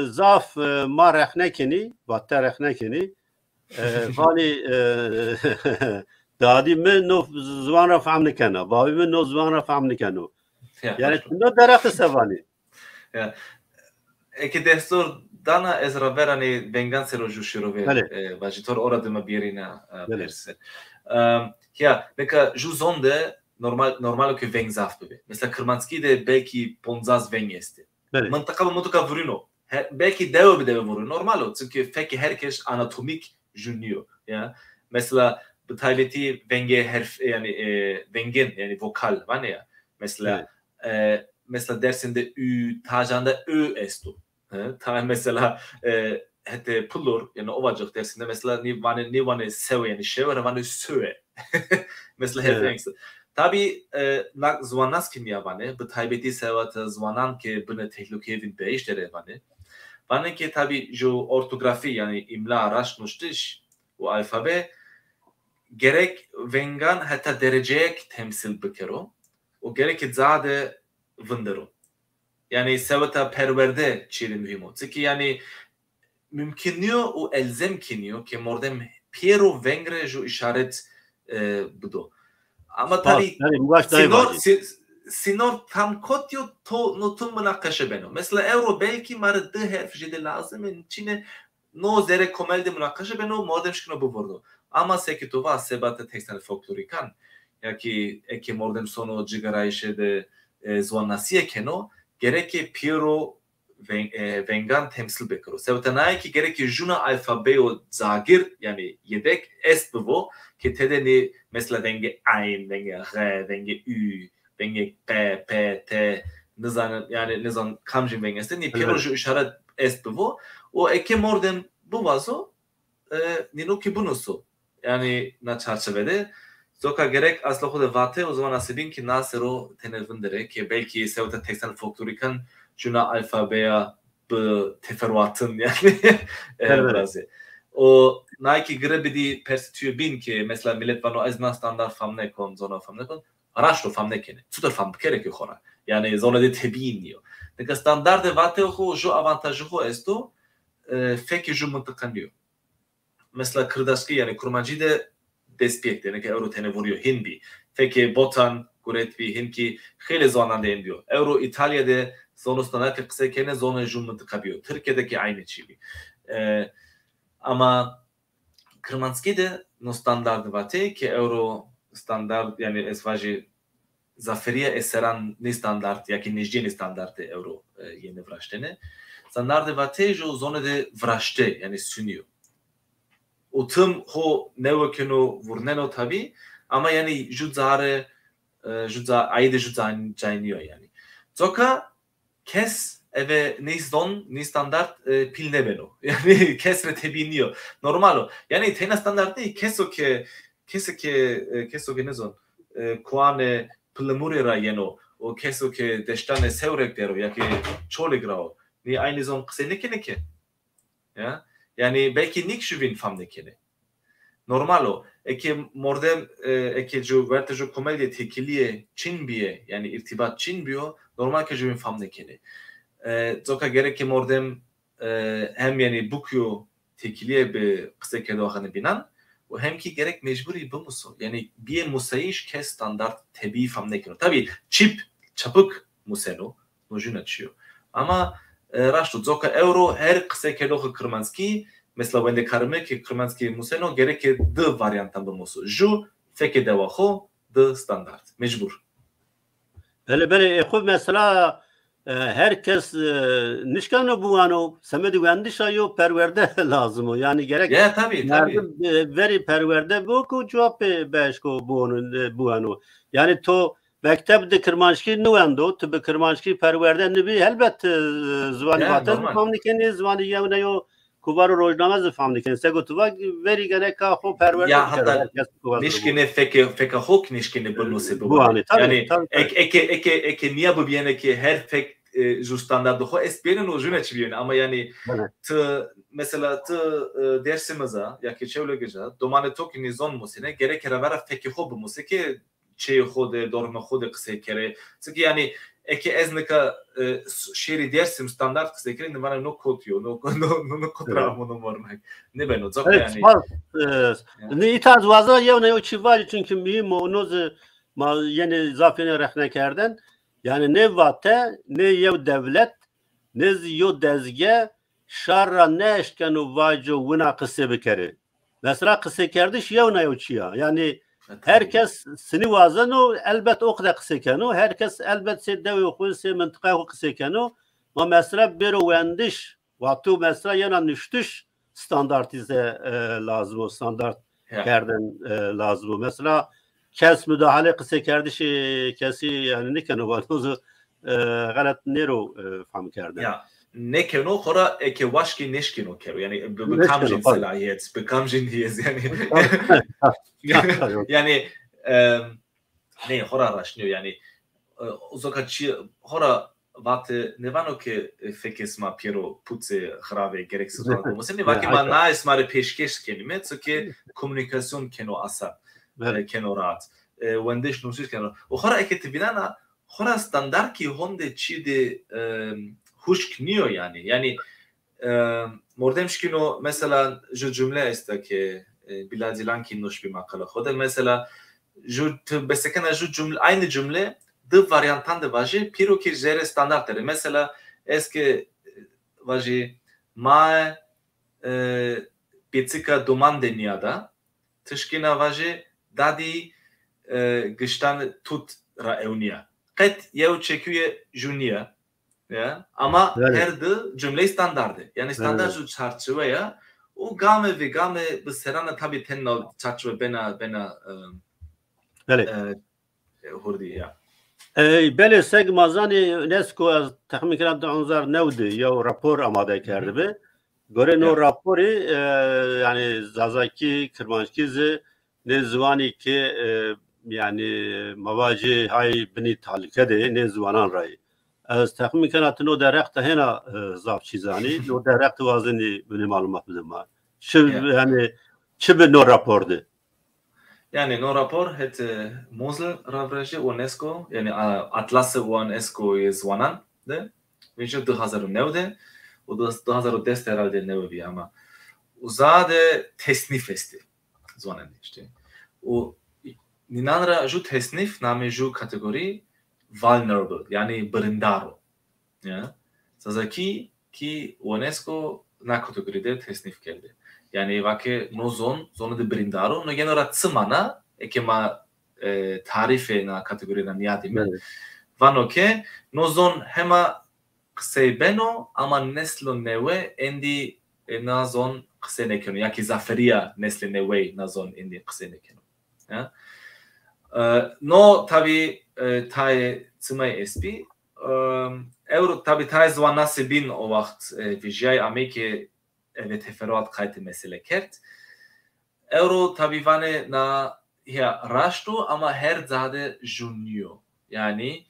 zaf, e, ma rexne kenî, vate rexne kenî. E, vanî, e, dadî mi no ziwan ra fehm nikena, babî mi no ziwan ra fehm nikeno. Ya, Yanî hoş. no derexi se vanî. Ya. Eke destor dana ez ra vera nê vengan ser o ju şîrove, Belê. e, vajî, to ra ora dima bîyerîna, e, Belê. perse. E, ya, nika ju zon de normal, normal o ke veng zaf bibê. Mesela kirmanckî de belkî poncas veng estê. Belê. Mintiqa bi mintiqa vurîno. He, belkî dewe bi dewe vurîno. Normal o. Çimkî fekê her kes anatomîk ju nîyo. Ya. Mesela bi taybetî vengê herf, yanî, e, vengên, yanî vokal vanê ya. Mesela, Belê. e, mesela Dersim de ü, Tacan de ö esto. He, ta mesela, e, hetê Pulur, yanî Ovacık Dersimde mesela nî vanê, nî vanê sewe, yanî şewe ra vanê söwe. Mesela her Evet. veng. Tabî, e, na ziwannas kî nîya vanê, bi taybetî seweta ziwanan ke binê tehlukeyê vîndbîyayîş de rê vanê. Vanê ke tabî ju ortografî, yanî îmla, raşt nuştiş û alfabe gerek vengan heta dereceyek temsîl bikero û gerek ke ca de vindero. Yanî seweta perwerde çîrê muhîm o. Çikî yanî mumkin nîyo û elzem kî nîyo ke mordem pêro veng rê ju îşaret, e, bido. Ama Spas, tabî yanî, mi waşt nayê sînor, vajî. sî-, sînor tam kot yo, to, no tim munaqeşe beno. Mesela ewro belkî ma rê di herf jêde lazim ê, çîne no zerê komel de munaqeşe beno, mordem şikino bivurdo. Ama seke to va, seba de tekstanê folklorîkan, ya kî eke mordem sono cigarayîşe de, e, ziwannasîye keno, gereke pêro ven-, e, vengan temsîl bikero. Seweta naye kî gereke jûna alfabeyo cagir, yanî yedek est bivo, ke tede nê mesela vengê eyn, vengê xe, vengê ü, vengê qe, pe, te, nizanim, yanî nizan kamjîn veng estê, nê pêro Elbet. ju îşaret est bivo. Û eke mordem biwazo, e, nîno kî binuso. Yanî na çarçeve de coka gerek asla xo de vate û ziwan asebîn kî na ser o tenê vinderê ke belkî seweta tekstanê folklorîkan jûna alfabeya bi teferruatin yanî, e, Elbet. virazê. Û nay kî gire bidî persê tuye bîn ke mesela milet vano ez na standart fam nekon, zona fam nekon. Raşt o, fam nêkenê. Çutir fam bikerê ke xora. Yanî zonê de tebîî nîyo. Nika standartê vateyê xo ju avantajê xo esto, e, fekê ju mintiqa nîyo. Mesela kirdaskî, yanî kurmancî de destpêk de, nika ewro tenê vurîyo, hîn bî. Fekê Botan, Guretbî, hîn kî xeylê zonan de hîn bîyo. Ewro Îtalya de zono standart ke qisey kenê, zonê ju mintiqa bîyo. Tirke de kî eynî çî bî. E, ama Kirmanckî de no standart vatê ke ewro standart, yanî ez vajî zaferîya eseran nê standart ya kî nêjdîyê nê standartê ewro, e, yenê viraştene. Standartê vatê ju zonê de viraşte, yanî sunîyo. Û tim xo newe keno vurneno tabî, ama yanî ju ca rê, e, ju ca, aye de ju ca, cayî nîyo yanî. Coka kes eve nê zon, nê standart, e, pîl nêbeno. Yanî kes rê tebî nîyo. Normal o. Yanî teyna standart nî, keso ke, keso ke, e, keso ke nêzon, e, kuanê Pilimurî ra yeno û keso ke deştanê Sewreg der o ya ke Çolîg ra o, nê eynî zon qisey nêkenê ke. Ya? Yanî belkî nîk juvîn fam nêkenê. Normal o. Eke mordem, e, eke ju, wertê ju komel de têkilîye çin bîye, yanî îrtîbat çin bîyo, normal ke juvîn fam nêkenê. E, coka gereke mordem, e, hem yanî bikîyo têkilîye bi qiseykerdoxanê bînan û hem kî gerek mecburî bimuso. Yanî bîyê musayîş kes standart tebîî fam nêkeno. Tabî çîp, çapik museno, no jûna çî yo. Ama, e, raşt o, coka ewro her qiseykerdoxê kirmanckî, mesela wendekarê mi ke kirmanckî museno, gereke di varyantan bimuso. Ju fekê dewa xo, di standart. Mecbur. Belê, belê, e, xo mesela, e, her kes, e, nişkeno biwano, semedê wendişa yo perwerde lazim o. Yanî gerek Ya, tabî, tabî. merdim, e, verî perwerde bo ku cewabê bieşko biwano, e, biwano. Yanî to mekteb de kirmanckî niwendo, tu bi kirmanckî perwerde nibî, helbet, e, ziwanî Ya, vate normal. fam nikenî, ziwanî yewneyo kuvar û rojname zî fam nikenî. Sego tu va verî gereka xo perwerde Ya, bikero, heta her kes kuvar nişkenê feke, feka xo kî nişkenê binusê biwanê. Biwanê, tabî, Yanî tabî, tabî. ek-, eke, eke, eke nîya bibîyene ke her fek, e, ju standartê xo est bîyene, no jûna çî bîyene. Ama yanî Evet. ti, mesela ti, e, Dêrsimij a, ya ke Çewlîgij a, domanê to kî nê zon musêne, gereke ra vera fekê xo bimusê ke çêyê xo de, dormê xo de qisey kerê. Çikî yanî eke ez nika, e, s-, şêrî Dêrsim standart qisey kerî, nîvana no kotî yo, no, no, no, no kot ra Evet. amo no mornak. Nêbeno, coka Evet, yanî. spas, e, Ya. nê îta ez waza yewna yew çî vajî, çunkî muhîm o, no zî ma yenê zaf yenê rexnekerden. Yanî nê vate, nê yew dewlet, nê zî yew dezge, şar ra nêeşkeno vaco wina qisê bikerê. Mesela qisêkerdiş yewna yew çi ya. Yanî her kes sinî wazeno, elbet o qide qisê keno. Her kes elbet sê dewê xo, sê mintiqayê xo qisê keno. Ma mesela bêro wendiş, wa tu mesela yena nuştiş standartîze, e, lazim o, standart kerdin, e, lazim o. Mesela kes mudahalê qisêkerdişê kesî, yanî, nêkeno, vano, e, xelet nêro, e, fehm kerdin. Ya, nêkeno, xora eke waşkî nêşkeno kero. Yanî bi, bi kamjîn selahîyet, bi kamjîn hîyet, yanî. Yanî, e, nê, xora raşt nîyo, yanî, e, zoka çi, xora vate, nêvano ke, e, fekê sima pêro putê xirave, gereksiz vano. Mesela vake ma naye sima rê pêşkêş kenîme, çike komunîkasyon keno asan, e, keno rahat. E, wendiş nuştiş keno. Û xora eke ti vînena, xora standartkî honde çî de, e, huşk nîyo yanî. Yanî, e, mordem şikîno mesela ju cumle esta ke, e, Bilal Cîlan kî nuş bî maqala xo de. Mesela ju, ti besekena ju cumle, aynî cumle di varyantan de vajî, pîro kî jêrê standart der ê. Mesela ez ke, e, vajî, mae, e, pêçika doman de nîyada, ti şikîna vajî, dadî, e, giştan tut ra ewnîya. Qet yew çekuye ju nîya. Ya, ama her di cumleyî standard ê. Yanî standard ju çarçiwe ya. Û game vî game bi serana tabî tena çarçiwe bena, bena, e, e, hurdî ya. E, belê, seg ma zanî UNESCO, ez texmîn kena di hezar new de yew rapor amade kerdibi. Gorê no raporî, e, yanî Zazakî, Kirmanckî zî nê ziwanî ke, e, yanî ma vajî hay binî talîke de yê, nê ziwanan ra yê. Ez texmîn kena ti no derheq de hêna, e, zaf çî zanî. No derheq de wazenî binê malumat bide ma. Çi, yanî, çi bi no rapor de? Yanî no rapor hetê, e, Mosel ra virajî UNESCO, yanî, a, Atlasê UNESCO yê ziwanan de. Vêjo di hezar û new de û di, di hezar û des de herhalde newe bî ama. Uza de tesnîf estê ziwanenî îşte. Û nînan ra ju tesnîf namê ju kategorî vulnerable, yanî birîndar o. Ya. Zazakî kî UNESCO na kategorî de tesnîf kerde. Yanî vake no zon, zonê de birîndar o, no yeno ra çi mana, eke ma, e, tarîfê na kategorî ra nîyadîme. Vano ke no zon hema qisey beno, ama neslo newe êndî, e, na zon qisey nêkeno. Ya kî zaferîya neslê neweyî na zon êndî qisey nêkeno. Ya. E, no tabî, e, tayê çimay estbî. E, ewro tabî tayê ziwannasê bîn o waxt, e, vijyay amey ke eve teferuat qaytê mesele kerd. Ewro tabî vanê na ya raşt o ama her ca de jûn nîyo. Yanî,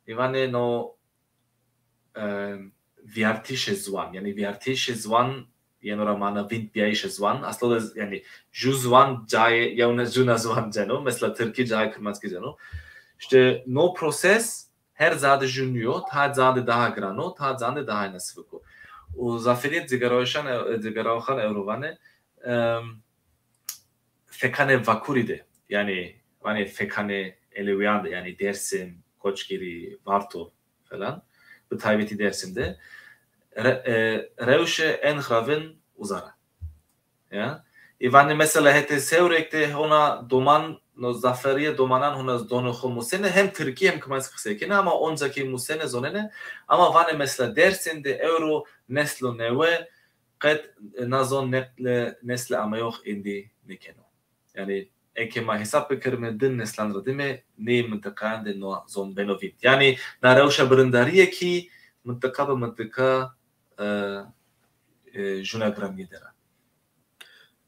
ê vanê no, e, vîyartîşê ziwan, yanî vîyartîşê ziwan yeno ra mana vînd bîyayîşê ziwan. Aslında, yanî, ju ziwan cayê yewna jûna ziwan ceno. Mesela tirkî cayê kirmanckî ceno. Îşte no proses her ca de jûn nîyo, ta ca de daha giran o, ta ca de daha nesivik o. Û Zaferîye Cigerawşan, Cigerawxan ewro vanê, em, fekanê Vakurî de, yanî, vanê fekanê Elewîyan de, yanî Dêrsim, Koçgirî, Varto falan, bi taybetî Dêrsim de, re-, e, rewşe en xiravin uza ra. Ya. Ê vanê mesela hetê Sêwreg de hona doman, no zaferîye domanan hona zonê xo musêne, hem tirkî hem kirmanckî qisey kenê, ama onca kî musêne zonêne, ama vanê mesela Dêrsim de ewro neslo newe qet na zon ne-, neslê ameyox êndî nêkeno. Yanî eke ma hesab bikerîme di neslan ra dime, nê mintiqayan de no zon beno vînd. Yanî na rewşa birîndarîye kî mintiqa bi mintiqa, e, e, jûna giranîye der a.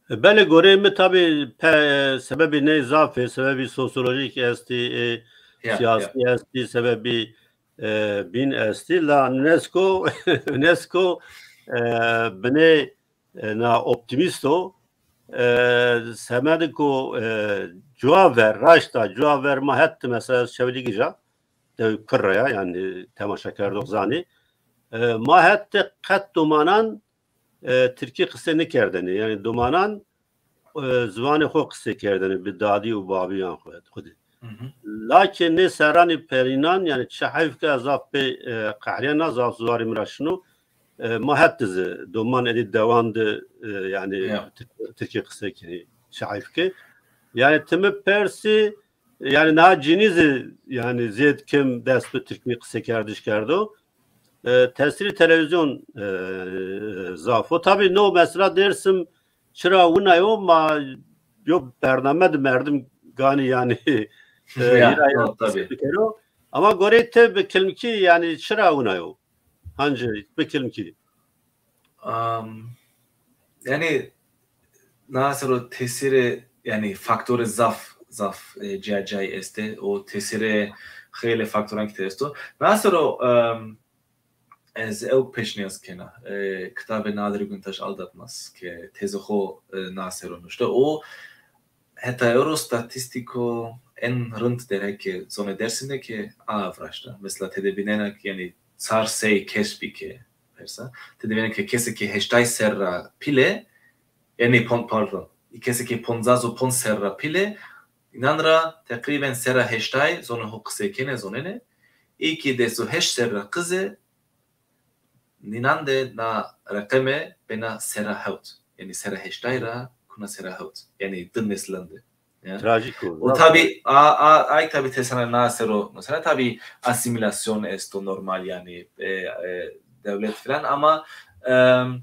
Belê, goreyê mi tabî pe-, sebebî ney zaf ê, sebebî sosyolojîk estî, ê, sîyasî estî, sebebî, e, bîn estî. La UNESCO, UNESCO, e, binê, e, na optîmîst o. E, semedê ku, e, cuwa ver, raşta cuwa ver ma het di mesela ez Çewlîgij a, dewê kurre ya, yanî temaşekerdox zanî. E, ma het di qet domanan e, tirkî qisê nêkerdêne. Yanî domanan, e, ziwanê xo qisê kerdêne bi dadî û babîyan xo, xo de. Lakê nê serranî perînan, yanî çi heyf ke ez zaf pê, e, qehrîyena, zaf ziwarê mi ra şino. e, ma het de zî doman êdî dewan de, e, yanî Tirk-, Tirkî qisey kenî, şayf ke. Yanî ti mi persî, yanî na cinî zî, yanî zêd kim dest bi Tirkî qiseykerdiş kerdo. E, tesîrê televîzyon, e, zaf o. Tabî no mesela Dêrsim çira wina yo, ma yo bername de merdim ganî yanî, e, hîra ya bikero. Ama gorey ti bi kilmkî yanî çira wina yo? Hancî bi kilmkî? Am, yanî na sero tesîrê, yanî faktorê zaf, zaf, e, caycay estê. O tesîrê xeylê faktoran kî tede esto. Na sero, em, ez ewk pêşnîyaz kena. E, kitabê Nadir Güntaş Aldatmaz ke tezê xo, e, na sero nuşte. O heta ewro statîstîko en rind derheqê zonê Dêrsim de ke a viraşta. Mesela tede bînena ke, yanî çar sey kes bî ke persa. Tede bînena ke kesê ke heştay serra pîl ê, yanî pon-, pardon, kesê ke poncas û ponc serra pîl ê, înan ra teqrîben serra heştay zonê xo qisey kenê, zonenê. Ê ke des û heşt serra qiz ê, nînan de na reqeme bena serra hewt. Yanî serra heştay ra kuna serra hewt. Yanî di neslan de. Ya. Trajîk o. O tabî, a, a, ay tabî tesana na sero, mesela tabî asîmîlasyon esto normal yanî, e, e, dewlet filan ama, em,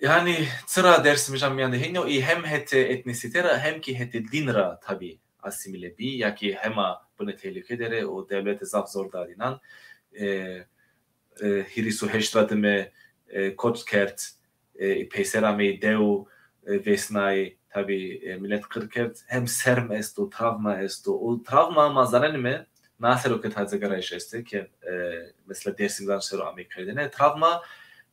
yanî çira Dêrsimîjan mîyan de hênî yo, ê hem hetê etnîsîte ra hem kî hetê dîn ra tabî asîmîle bî, ya kî hema binê tehlîke der ê û dewlete zaf zor da dînan. E, e, hîris û heşt ra dime, e, koç kerd, e, peyser amey dew, e, vêsnay, tabî, e, milet qir kerd. Hem serm esto, travma esto. O travma ma zanenîme, na sero ke taze garayış estê ke, e, mesela Dêrsimcan sero amey kerdene. Travma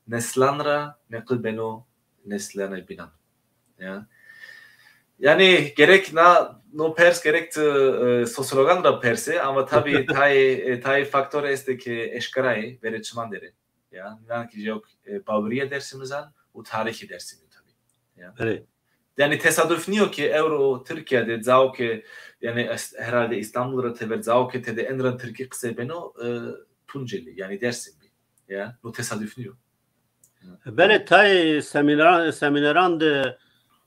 neslan ra neqil beno neslanê bînan. Ya. Yanî gerek na, no pers gerek ti, e, sosyologan ra persê, ama tabî tayê, e, tayê faktor estê ke eşkera yê, verê çiman der ê. Ya, nînan kî jewk, e, bawerîya Dêrsimizan û tarîxê Dêrsimî tabî. Ya. Belê. Yanî tesaduf nîyo ke ewro Tirkîya de cao ke, yanî es-, herhalde Îstanbul ra tever cao ke tede en rind tirkî qisey beno, e, Tuncelî, yanî Dêrsim bî. Ya, no tesaduf nîyo. Belê, tayê semîneran, semîneran de,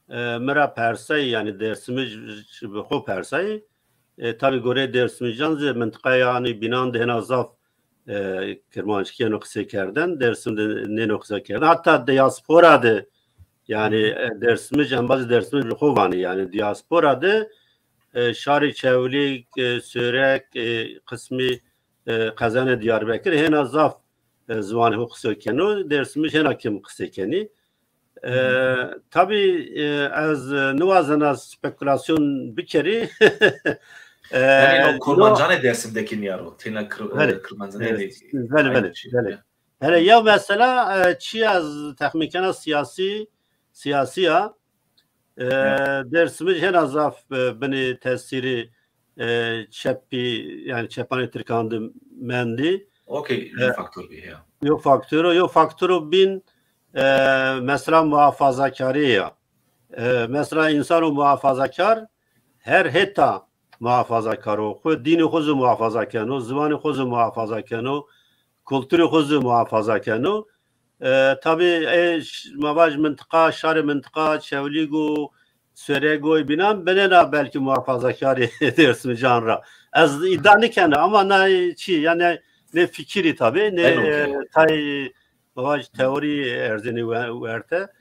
e, mi ra persayî, yanî Dêrsimij bi xo persayî. E, tabî goreyê Dêrsimîjan zî mintiqaya, yanî bînan de hêna zaf, e, kirmanckî yeno qiseykerden, Dêrsim de nêno qiseykerden. Heta diyaspora de, yanî, e, Dêrsimij, embazê Dêrsimij bi xo vanî, yanî diyaspora de, e, şarê Çewlîg, e, Sêwreg, e, qismî, e, qezenê Diyarbekir hêna zaf, e, ziwanê xo qisey keno, Dêrsimij hêna kim qisey kenî. E, tabî, e, ez, e, niwazena spekulasyon bikerî. E, yanî no Kurmancanê Dêrsim de kî nîyaro, têna Kir-, e, Kirmancanê, e, belê, belê, belê. Hele yew mesela, e, çi ez texmîn kena sîyasî, sîyasî ya. E, Dêrsimij hêna zaf, e, binê tesîrê, e, çepî, yanî çepanê tirkan de mendî. Okey, e, faktor bî, ya. Yo faktoro, yo faktoro bîn, e, mesela muhafazakarî ya. E, mesela însano muhafazakar her heta muhafazakar o. Xwu dînê xwu zî muhafaza keno, ziwanê xwu zî muhafaza keno, kulturê xwu zî muhafaza keno. E, tabî, e, ş-, ma vaj mintiqa, şarê mintiqa, Çewlîg û Sêwreg û bînan binêna belkî muhafazakarê Dêrsimcan ra. Ez îdia nîkena ama na çî, yanî nê fikirî tabî, nê, e, tay, ma vaj teorî erzenî we-, werte.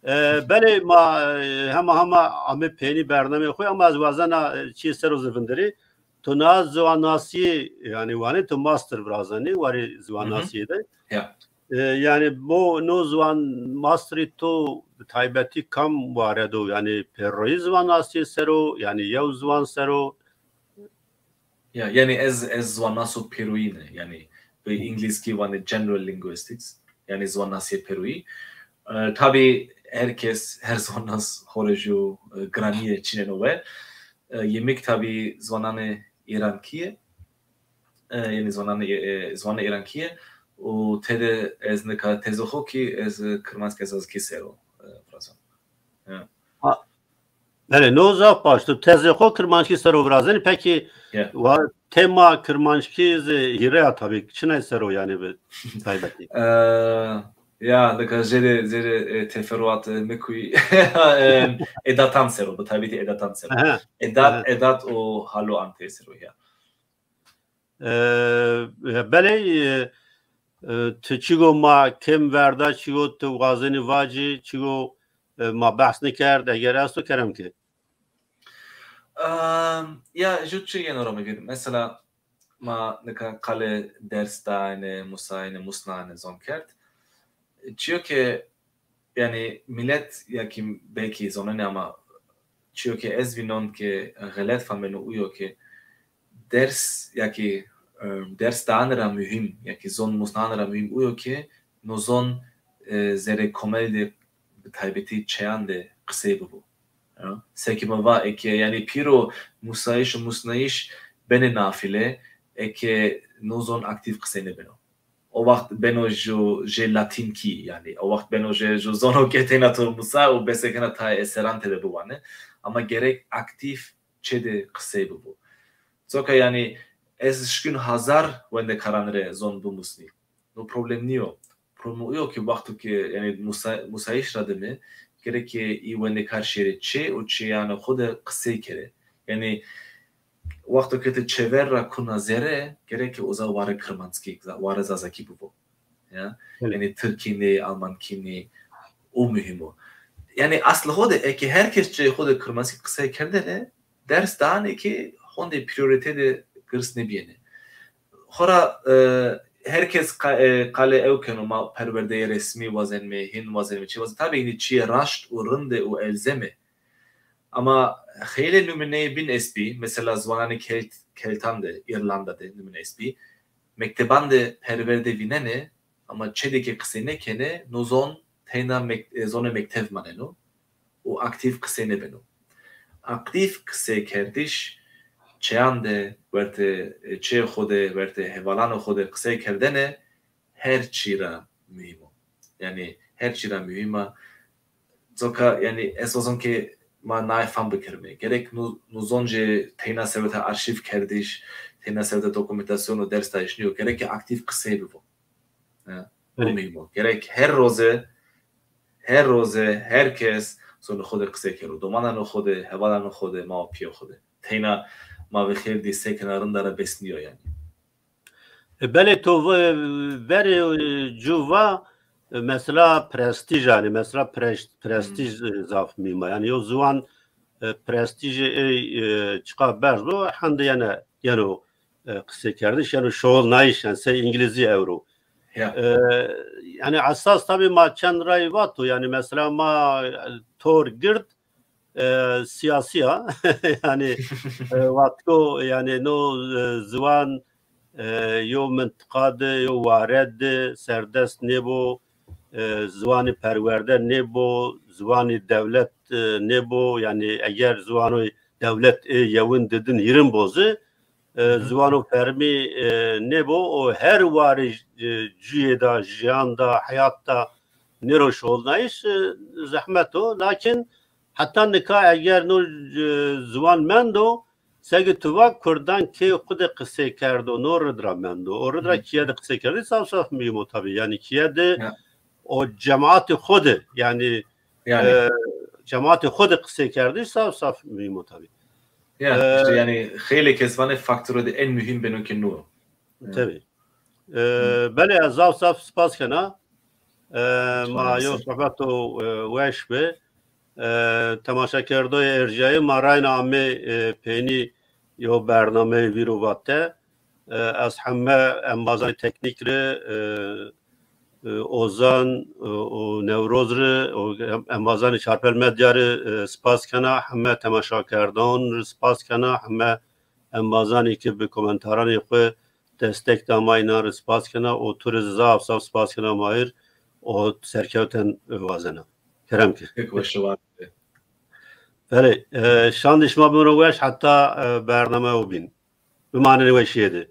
E, belê ma, e, hema hema ame peynî bernameyê xo ama ez wazena, e, çîyê ser o zî vinderî. To na ziwannasîyê, yanî wanê to master virazenî, warê ziwannasîyê de. Ya. E, yanî bo no ziwan masterî to bi taybetî kam ware do? Yanî pêroyî ziwannasîyê ser o, yanî yew ziwan ser o? Ya, yanî ez, ez ziwannaso pêroyî ne. Yanî bi îngilîzkî vanê general linguistics. Yanî ziwannasîyê pêroyî. E, tabî her kes, her ziwannas xo rê jû, e, giranîye çîneno we. E, yê mi kî tabî ziwannanê îrankî yê. E, yanî ziwananê, e, ziwanê îrankî yê. Û tede ez nika tezê xo kî ez, e, kirmanckî zazakî ser o, e, virazena. Ya. Ha, Belê, no zaf baş. Tu tezê xo kirmanckî ser o virazenî. Pekî, ya, wa tema kirmanckî zî hîrê ya tabî. Çinay ser o yanî bi taybetî? E, ya, nika zerê, zerê, e, teferruat, e, mi kuy, e, edatan ser o, bi taybetî edatan ser o. Aha. Edat, aha, edat û halo antê ser o ya. E, belê, e, e, tu çigo ma kêm verda, çigo tu wazenî vacî, çigo, e, ma behs nêkerd, eger esto kerem ke. Em, ya, ju çi yeno ra mi vîr. Mesela, ma nika qalê ders daêne, musayêne, musnayêne zon kerd. Çiyo ke, yanî, milet ya kî belkî zonenê ama çiyo ke ez vînon ke xelet fameno uyo ke ders ya kî, e, ders dane ra muhîm ya kî zon musnane ra muhîm uyo ke no zon, e, zerê komel de bi taybetî çeyan de qisey bibo. Ya, seke mi va eke, yanî, pîro musayîş û musnayîş benê nafile, eke no zon aktîf qisey nêbeno. O waxt beno ju, jê latînkî, yanî. O waxt beno jê ju zono ke teyna to musa û besekena tayê eserantê de biwane. Ama gerek aktîf çê de qisey bibo. Coka, yanî, ez şikîn hazar wendekaran rê zon bimusnî. No problem nîyo. Problem uyo ke wexto ke, yanî, musa-, musayîş ra dime, gereke î wendekar şêrê çê û çêyanê xo de qisey kerê. Yanî, wexto ke ti çever ra kuna zere, gereke uza ware kirmanckî, za-, ware zazakî bibo. Ya? Belê. Yanî tirkî nê, almankî nê, o muhîm o. Yanî aslê xo de eke her kes çê xo de kirmanckî qisey kerdêne, ders danê ke hondê prîorîte de girs nêbîyêne. Xora, e, her kes qa-, e, qalê ew keno, ma perwerdeyê resmî wazenme, hîn wazenme, çi wazenme. Tabî hînî çîyê raşt û rind ê û elzem ê. Ama xeylê numûneyê bîn estbî, mesela ziwananê Kelt-, Keltan de, Îrlanda de numûne estbî. Mekteban de perwerde vînenê, ama çê de ke qisey nêkenê, no zon teyna mek-, e, zonê mektev maneno û aktîf qisey nêbeno. Aktîf qiseykerdiş çeyan de, wertê, e, çê xo de, wertê hevalanê xo de qisey kerdene her çî ra muhîm o. Yanî her çî ra muhîm a. Coka, yanî, ez wazon ke ma naye fam bikerime. Gerek no, no zon jê teyna seweta arşîv kerdiş, teyna seweta dokumentasyon û ders dayîş nîyo. Gereke aktîf qisey bibo. Ha, o muhîm o. Gerek her roze, her roze, her kes zonê xo de qisey kero. Domananê xo de, hevalanê xo de, ma û pîyê xo de. Teyna ma ve xêr dî sekena rinda ra bes nîyo yanî. E, belê to ve-, verê, e, cu va, e, mesela prestîj, yanî mesela pres-, prestîj, e, zaf muhîm a. Yanî yo ziwan, e, prestîjê ey, e, çiqa berz bo, hende yene, yeno, e, qiseykerdiş, yeno şoxilnayîş, yanî sey îngilîzî ewro. Ya. E, yanî esas tabî ma çend ray vato, yanî mesela ma, e, tor gird, e, sîyasî ya. Yanî, e, vatko, yanî no, e, ziwan, e, yo mintiqa de, yo ware de serdest nêbo, e, ziwanî perwerde nêbo, ziwanî dewlet, e, nêbo. Yanî eger ziwanoy dewlet ê yewin didin hîrin bo zî, e, Hı hı. ziwano fermî, e, nêbo û her warî, e, cuyê de, jiyan de, heyat de nêro şoxilnayîş, e, zehmet o. Lakin heta nika eger no, e, ziwan mendo, seke tu va kurdan kê xwu de qisey kerdo, no rid ra mendo. O rid ra Hı. kîye de qisey kerdî zaf zaf muhîm o tabî. Yanî kîye de Ya. o cemaatê xwu de, yanî, Yanî. e, cemaatê xwu de qisey kerdî zaf zaf muhîm o tabî. Ya, E, îşte yanî xeylê kes vanê faktorê de en muhîm beno ke no. Tabî. E, belê, ez zaf zaf spas kena. E, ma yo sohbeto, e, weş bi. E, temaşekerdoyê erjayî, ma rayna amê, e, peynî yo bernameyê vîr û vate. E, ez heme embazanê teknîk ri, e, e, Ozan, e, û Newroz ri, û em-, embazanê Çarpel Medya ri, e, spas kena, heme temaşekerdoyan ri spas kena, heme embazanê ke bi komentaranê xwu destek da ma, înan rê spas kena û tu rê zî zaf zaf spas kena Mahir û serkewten wazena. Kerem ke. Pek weş var. Belê, e, şandê şima bimro weş heta, e, bername o bîn. Bimanenê weşîye de.